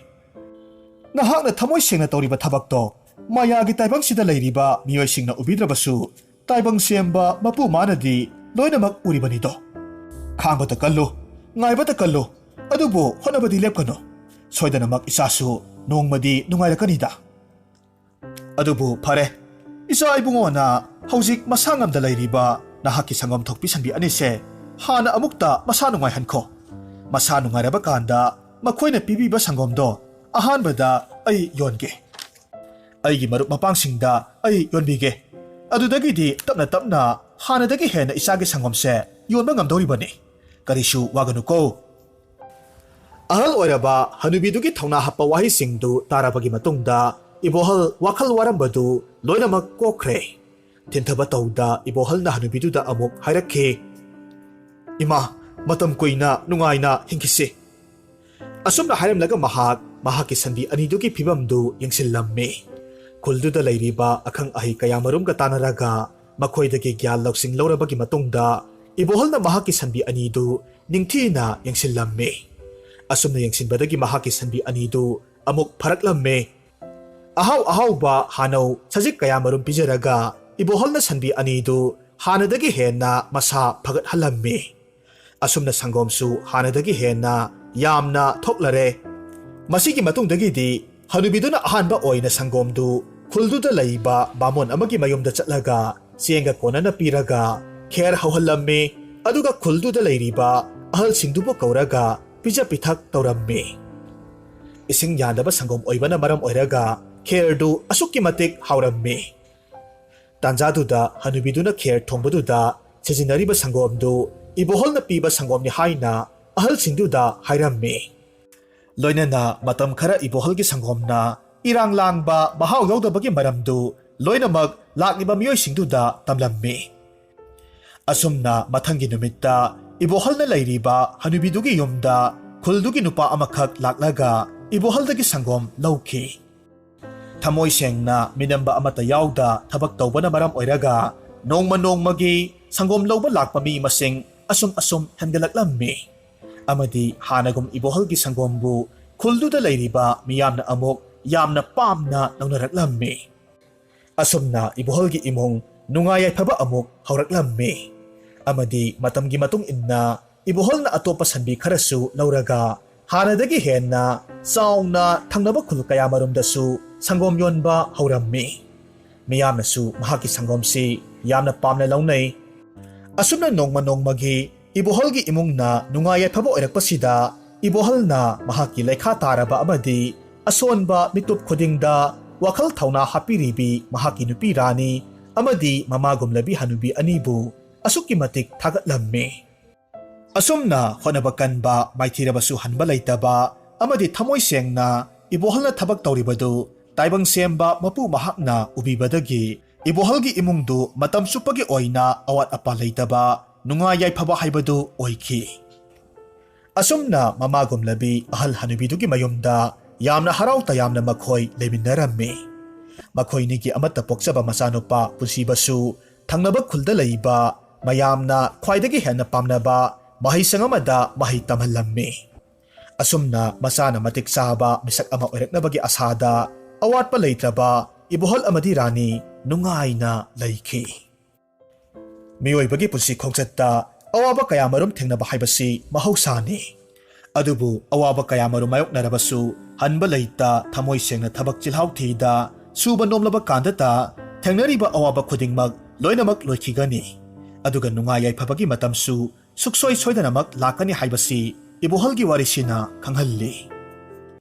ꯅꯍꯥꯛꯅ ꯊꯃꯣꯏ ꯁꯦꯡꯅ ꯇꯧꯔꯤꯕ ꯊꯕꯛꯇꯣ ꯃꯥꯌꯥꯒꯤ ꯇꯥꯏꯕꯪꯁꯤꯗ ꯂꯩꯔꯤꯕ ꯃꯤꯑꯣꯏꯁꯤꯡꯅ ꯎꯕꯤꯗ꯭ꯔꯕꯁꯨ, ꯇꯥꯏꯕꯪ ꯁꯦꯝꯕ ꯃꯄꯨ ꯃꯥꯅꯗꯤ ꯂꯣꯏꯅꯃꯛ ꯎꯔꯤꯕꯅꯤꯗꯣ꯫ ꯈꯥꯡꯕꯇ ꯀꯜꯂꯨ, ꯉꯥꯏꯕꯇ ꯀꯜꯂꯨ, ꯑꯗꯨꯕꯨ ꯍꯣꯠꯅꯕꯗꯤ ꯂꯦꯞꯀꯅꯨ꯫ ꯁꯣꯏꯗꯅꯃꯛ ꯏꯆꯥꯁꯨ ꯅꯣꯡꯃꯗꯤ ꯅꯨꯡꯉꯥꯏꯔꯛꯀꯅꯤꯗ꯫ ꯑꯗꯨꯕꯨ ꯐꯔꯦ, ꯏꯆꯥ ꯏꯕꯨꯡꯉꯣꯅ ꯍꯧꯖꯤꯛ ꯃꯁꯥ ꯉꯝꯗ ꯂꯩꯔꯤꯕ ꯅꯍꯥꯛꯀꯤ ꯁꯪꯒꯣꯝ ꯊꯣꯛꯄꯤ ꯁꯟꯕꯤ ꯑꯅꯤꯁꯦ ꯍꯥꯟꯅ ꯑꯃꯨꯛꯇ ꯃꯁꯥ ꯅꯨꯡꯉꯥꯏꯍꯟꯈꯣ꯫ ꯃꯁꯥ ꯅꯨꯡꯉꯥꯏꯔꯕ ꯀꯥꯟꯗ ꯃꯈꯣꯏꯅ ꯄꯤꯕꯤꯕ ꯁꯪꯒꯣꯝꯗꯣ ꯑꯍꯥꯟꯕꯗ ꯑꯩ ꯌꯣꯟꯒꯦ꯫ ꯑꯩꯒꯤ ꯃꯔꯨꯞ ꯃꯄꯥꯡꯁꯤꯡꯗ ꯑꯩ ꯌꯣꯟꯕꯤꯒꯦ꯫ ꯑꯗꯨꯗꯒꯤꯗꯤ ꯇꯞꯅ ꯇꯞꯅ ꯍꯥꯟꯅꯗꯒꯤ ꯍꯦꯟꯅ ꯏꯆꯥꯒꯤ ꯁꯪꯒꯣꯝꯁꯦ ꯌꯣꯟꯕ ꯉꯝꯗꯧꯔꯤꯕꯅꯤ꯫ ꯀꯔꯤꯁꯨ ꯋꯥꯒꯅꯨꯀꯣ꯫ ꯑꯍꯜ ꯑꯣꯏꯔꯕ ꯍꯅꯨꯕꯤꯗꯨꯒꯤ ꯊꯧꯅꯥ ꯍꯥꯞꯄ ꯋꯥꯍꯩꯁꯤꯡꯗꯨ ꯇꯥꯔꯕꯒꯤ ꯃꯇꯨꯡꯗ ꯏꯕꯣꯍꯜ ꯋꯥꯈꯜ ꯋꯥꯔꯝꯕꯗꯨ ꯂꯣꯏꯅꯃꯛ ꯀꯣꯛꯈ꯭ꯔꯦ꯫ ꯊꯤꯟꯊꯕ ꯇꯧꯗ ꯏꯕꯣꯍꯜꯅ ꯍꯅꯨꯕꯤꯗꯨꯗ ꯑꯃꯨꯛ ꯍꯥꯏꯔꯛꯈꯤ, "ꯏꯃꯥ, ꯃꯇꯝ ꯀꯨꯏꯅ ꯅꯨꯡꯉꯥꯏꯅ ꯍꯤꯡꯈꯤꯁꯤ꯫" ꯑꯁꯨꯝꯅ ꯍꯥꯏꯔꯝꯂꯒ ꯃꯍꯥꯛ ꯃꯍꯥꯛꯀꯤ ꯁꯟꯕꯤ ꯑꯅꯤꯗꯨꯒꯤ ꯐꯤꯕꯝꯗꯨ ꯌꯦꯡꯁꯤꯜꯂꯝꯃꯤ꯫ ꯈꯨꯜꯗꯨꯗ ꯂꯩꯔꯤꯕ ꯑꯈꯪ ꯑꯍꯩ ꯀꯌꯥꯃꯔꯨꯝꯒ ꯇꯥꯟꯅꯔꯒ ꯃꯈꯣꯏꯗꯒꯤ ꯒ꯭ꯌꯥꯟ ꯂꯧꯁꯤꯡ ꯂꯧꯔꯕꯒꯤ ꯃꯇꯨꯡꯗ ꯏꯕꯣꯍꯜꯅ ꯃꯍꯥꯛꯀꯤ ꯁꯟꯕꯤ ꯑꯅꯤꯗꯨ ꯅꯤꯡꯊꯤꯅ ꯌꯦꯡꯁꯤꯜꯂꯝꯃꯤ꯫ ꯑꯁꯨꯝꯅ ꯌꯦꯡꯁꯤꯟꯕꯗꯒꯤ ꯃꯍꯥꯛꯀꯤ ꯁꯟꯕꯤ ꯑꯅꯤꯗꯨ ꯑꯃꯨꯛ ꯐꯔꯛꯂꯝꯃꯤ꯫ ꯑꯍꯥꯎ ꯑꯍꯥꯎꯕ ꯍꯥꯅꯧ ꯁꯖꯤꯛ ꯀꯌꯥꯃꯔꯨꯝ ꯄꯤꯖꯔꯒ ꯏꯕꯣꯍꯜꯅ ꯁꯟꯕꯤ ꯑꯅꯤꯗꯨ ꯍꯥꯟꯅꯗꯒꯤ ꯍꯦꯟꯅ ꯃꯁꯥ ꯐꯒꯠꯍꯜꯂꯝꯃꯤ꯫ ꯑꯁꯨꯝꯅ ꯁꯪꯒꯣꯝꯁꯨ ꯍꯥꯟꯅꯗꯒꯤ ꯍꯦꯟꯅ ꯌꯥꯝꯅ ꯊꯣꯛꯂꯔꯦ꯫ ꯃꯁꯤꯒꯤ ꯃꯇꯨꯡꯗꯒꯤꯗꯤ ꯍꯅꯨꯕꯤꯗꯨꯅ ꯑꯍꯥꯟꯕ ꯑꯣꯏꯅ ꯁꯪꯒꯣꯝꯗꯨ ꯈꯨꯜꯗꯨꯗ ꯂꯩꯕ ꯕꯥꯃꯣꯟ ꯑꯃꯒꯤ ꯃꯌꯨꯝꯗ ꯆꯠꯂꯒ ꯆꯦꯡꯒ ꯀꯣꯟꯅꯅ ꯄꯤꯔꯒ ꯈꯦꯔ ꯍꯧꯍꯜꯂꯝꯃꯤ꯫ ꯑꯗꯨꯒ ꯈꯨꯜꯗꯨꯗ ꯂꯩꯔꯤꯕ ꯑꯍꯜꯁꯤꯡꯗꯨꯕꯨ ꯀꯧꯔꯒ ꯄꯤꯖ ꯄꯤꯊꯛ ꯇꯧꯔꯝꯃꯤ꯫ ꯏꯁꯤꯡ ꯌꯥꯗꯕ ꯁꯪꯒꯣꯝ ꯑꯣꯏꯕꯅ ꯃꯔꯝ ꯑꯣꯏꯔꯒ ꯈꯦꯔꯗꯨ ꯑꯁꯨꯛꯀꯤ ꯃꯇꯤꯛ ꯍꯥꯎꯔꯝꯃꯤ꯫ ꯇꯥꯟꯖꯥꯗꯨꯗ ꯍꯅꯨꯕꯤꯗꯨꯅ ꯈꯦꯔ ꯊꯣꯡꯕꯗꯨꯗ ꯁꯤꯖꯤꯟꯅꯔꯤꯕ ꯁꯪꯒꯣꯝꯗꯨ ꯏꯕꯣꯍꯜꯅ ꯄꯤꯕ ꯁꯪꯒꯣꯝꯅꯤ ꯍꯥꯏꯅ ꯑꯍꯜꯁꯤꯡꯗꯨꯗ ꯍꯥꯏꯔꯝꯃꯤ꯫ ꯂꯣꯏꯅꯅ ꯃꯇꯝ ꯈꯔ ꯏꯕꯣꯍꯜꯒꯤ ꯁꯪꯒꯣꯝꯅ ꯏꯔꯥꯡ ꯂꯥꯡꯕ, ꯃꯍꯥꯎ ꯌꯥꯎꯗꯕꯒꯤ ꯃꯔꯝꯗꯨ ꯂꯣꯏꯅꯃꯛ ꯂꯥꯛꯂꯤꯕ ꯃꯤꯑꯣꯏꯁꯤꯡꯗꯨꯗ ꯇꯝꯂꯝꯃꯤ꯫ ꯑꯁꯨꯝꯅ ꯃꯊꯪꯒꯤ ꯅꯨꯃꯤꯠꯇ ꯏꯕꯣꯍꯜꯅ ꯂꯩꯔꯤꯕ ꯍꯅꯨꯕꯤꯗꯨꯒꯤ ꯌꯨꯝꯗ ꯈꯨꯜꯗꯨꯒꯤ ꯅꯨꯄꯥ ꯑꯃꯈꯛ ꯂꯥꯛꯂꯒ ꯏꯕꯣꯍꯜꯗꯒꯤ ꯁꯪꯒꯣꯝ ꯂꯧꯈꯤ꯫ ꯊꯃꯣꯏ ꯁꯦꯡꯅ ꯃꯤꯅꯝꯕ ꯑꯃꯠꯇ ꯌꯥꯎꯗ ꯊꯕꯛ ꯇꯧꯕꯅ ꯃꯔꯝ ꯑꯣꯏꯔꯒ ꯅꯣꯡꯃ ꯅꯣꯡꯃꯒꯤ ꯁꯪꯒꯣꯝ ꯂꯧꯕ ꯂꯥꯛꯄ ꯃꯤ ꯃꯁꯤꯡ ꯑꯁꯨꯝ ꯑꯁꯨꯝ ꯍꯦꯟꯒꯠꯂꯛꯂꯝꯃꯤ꯫ ꯑꯃꯗꯤ ꯍꯥꯟꯅꯒꯨꯝ ꯏꯕꯣꯍꯜꯒꯤ ꯁꯪꯒꯣꯝꯕꯨ ꯈꯨꯜꯗꯨꯗ ꯂꯩꯔꯤꯕ ꯃꯤꯌꯥꯝꯅ ꯑꯃꯨꯛ ꯌꯥꯝꯅ ꯄꯥꯝꯅ ꯂꯧꯅꯔꯛꯂꯝꯃꯤ꯫ ꯑꯁꯨꯝꯅ ꯏꯕꯣꯍꯜꯒꯤ ꯏꯃꯨꯡ ꯅꯨꯡꯉꯥꯏ ꯌꯥꯏꯐꯕ ꯑꯃꯨꯛ ꯍꯧꯔꯛꯂꯝꯃꯤ꯫ ꯑꯃꯗꯤ ꯃꯇꯝꯒꯤ ꯃꯇꯨꯡ ꯏꯟꯅ ꯏꯕꯣꯍꯜꯅ ꯑꯇꯣꯞꯄ ꯁꯟꯕꯤ ꯈꯔꯁꯨ ꯂꯧꯔꯒ ꯍꯥꯟꯅꯗꯒꯤ ꯍꯦꯟꯅ ꯆꯥꯎꯅ ꯊꯪꯅꯕ ꯈꯨꯜ ꯀꯌꯥꯃꯔꯨꯝꯗꯁꯨ ꯁꯪꯒꯣꯝ ꯌꯣꯟꯕ ꯍꯧꯔꯝꯃꯤ꯫ ꯃꯤꯌꯥꯝꯅꯁꯨ ꯃꯍꯥꯛꯀꯤ ꯁꯪꯒꯣꯝꯁꯤ ꯌꯥꯝꯅ ꯄꯥꯝꯅ ꯂꯧꯅꯩ꯫ ꯑꯁꯨꯝꯅ ꯅꯣꯡꯃ ꯅꯣꯡꯃꯒꯤ ꯏꯕꯣꯍꯜꯒꯤ ꯏꯃꯨꯡꯅ ꯅꯨꯡꯉꯥꯏ ꯌꯥꯏꯐꯕ ꯑꯣꯏꯔꯛꯄꯁꯤꯗ ꯏꯕꯣꯍꯜꯅ ꯃꯍꯥꯛꯀꯤ ꯂꯩꯈꯥ ꯇꯥꯔꯕ ꯑꯃꯗꯤ ꯑꯁꯣꯟꯕ ꯃꯤꯇꯨꯞ ꯈꯨꯗꯤꯡꯗ ꯋꯥꯈꯜ ꯊꯧꯅꯥ ꯍꯥꯞꯄꯤꯔꯤꯕꯤ ꯃꯍꯥꯛꯀꯤ ꯅꯨꯄꯤ ꯔꯥꯅꯤ ꯑꯃꯗꯤ ꯃꯃꯥꯒꯨꯝꯂꯕꯤ ꯍꯅꯨꯕꯤ ꯑꯅꯤꯕꯨ ꯑꯁꯨꯛꯀꯤ ꯃꯇꯤꯛ ꯊꯥꯒꯠꯂꯝꯃꯤ꯫ ꯑꯁꯨꯝꯅ ꯍꯣꯠꯅꯕ ꯀꯟꯕ, ꯃꯥꯏꯊꯤꯔꯕꯁꯨ ꯍꯟꯕ ꯂꯩꯇꯕ ꯑꯃꯗꯤ ꯊꯃꯣꯏ ꯁꯦꯡꯅ ꯏꯕꯣꯍꯜꯅ ꯊꯕꯛ ꯇꯧꯔꯤꯕꯗꯨ ꯇꯥꯏꯕꯪ ꯁꯦꯝꯕ ꯃꯄꯨ ꯃꯍꯥꯛꯅ ꯎꯕꯤꯕꯗꯒꯤ ꯏꯕꯣꯍꯜꯒꯤ ꯏꯃꯨꯡꯗꯨ ꯃꯇꯝ ꯆꯨꯞꯄꯒꯤ ꯑꯣꯏꯅ ꯑꯋꯥꯠ ꯑꯄꯥ ꯂꯩꯇꯕ, ꯅꯨꯡꯉꯥꯏ ꯌꯥꯏꯐꯕ ꯍꯥꯏꯕꯗꯨ ꯑꯣꯏꯈꯤ꯫ ꯑꯁꯨꯝꯅ ꯃꯃꯥꯒꯨꯝꯂꯕꯤ ꯑꯍꯜ ꯍꯅꯨꯕꯤꯗꯨꯒꯤ ꯃꯌꯨꯝꯗ ꯌꯥꯝꯅ ꯍꯔꯥꯎ ꯇꯌꯥꯝꯅ ꯃꯈꯣꯏ ꯂꯩꯃꯤꯟꯅꯔꯝꯃꯤ꯫ ꯃꯈꯣꯏꯅꯤꯒꯤ ꯑꯃꯠꯇ ꯄꯣꯛꯆꯕ ꯃꯆꯥꯅꯨꯄꯥ ꯄꯨꯟꯁꯤꯕꯁꯨ ꯊꯪꯅꯕ ꯈꯨꯜꯗ ꯂꯩꯕ ꯃꯌꯥꯝꯅ ꯈ꯭ꯋꯥꯏꯗꯒꯤ ꯍꯦꯟꯅ ꯄꯥꯝꯅꯕ ꯃꯍꯩꯁꯪ ꯑꯃꯗ ꯃꯍꯩ ꯇꯝꯍꯜꯂꯝꯃꯤ꯫ ꯑꯁꯨꯝꯅ ꯃꯆꯥꯅ ꯃꯇꯤꯛ ꯆꯥꯕ ꯃꯤꯁꯛ ꯑꯃ ꯑꯣꯏꯔꯛꯅꯕꯒꯤ ꯑꯁꯥꯗ ꯑꯋꯥꯠꯄ ꯂꯩꯇ꯭ꯔꯕ ꯏꯕꯣꯍꯜ ꯑꯃꯗꯤ ꯔꯥꯅꯤ ꯅꯨꯡꯉꯥꯏꯅ ꯂꯩꯈꯤ꯫ ꯃꯤꯑꯣꯏꯕꯒꯤ ꯄꯨꯟꯁꯤ ꯈꯣꯡꯆꯠꯇ ꯑꯋꯥꯕ ꯀꯌꯥꯃꯔꯨꯝ ꯊꯦꯡꯅꯕ ꯍꯥꯏꯕꯁꯤ ꯃꯍꯧꯁꯥꯅꯤ꯫ ꯑꯗꯨꯕꯨ ꯑꯋꯥꯕ ꯀꯌꯥꯃꯔꯨꯝ ꯃꯥꯌꯣꯛꯅꯔꯕꯁꯨ ꯍꯟꯕ ꯂꯩꯇ ꯊꯃꯣꯏ ꯁꯦꯡꯅ ꯊꯕꯛ ꯆꯤꯜꯍꯥꯎ ꯊꯤꯗ ꯁꯨꯕ ꯅꯣꯝꯂꯕ ꯀꯥꯟꯗꯇ ꯊꯦꯡꯅꯔꯤꯕ ꯑꯋꯥꯕ ꯈꯨꯗꯤꯡꯃꯛ ꯂꯣꯏꯅꯃꯛ ꯂꯣꯏꯈꯤꯒꯅꯤ꯫ ꯑꯗꯨꯒ ꯅꯨꯡꯉꯥꯏ ꯌꯥꯏꯐꯕꯒꯤ ꯃꯇꯝꯁꯨ ꯁꯨꯛꯁꯣꯏ ꯁꯣꯏꯗꯅꯃꯛ ꯂꯥꯛꯀꯅꯤ ꯍꯥꯏꯕꯁꯤ ꯏꯕꯣꯍꯜꯒꯤ ꯋꯥꯔꯤꯁꯤꯅ ꯈꯪꯍꯜꯂꯤ꯫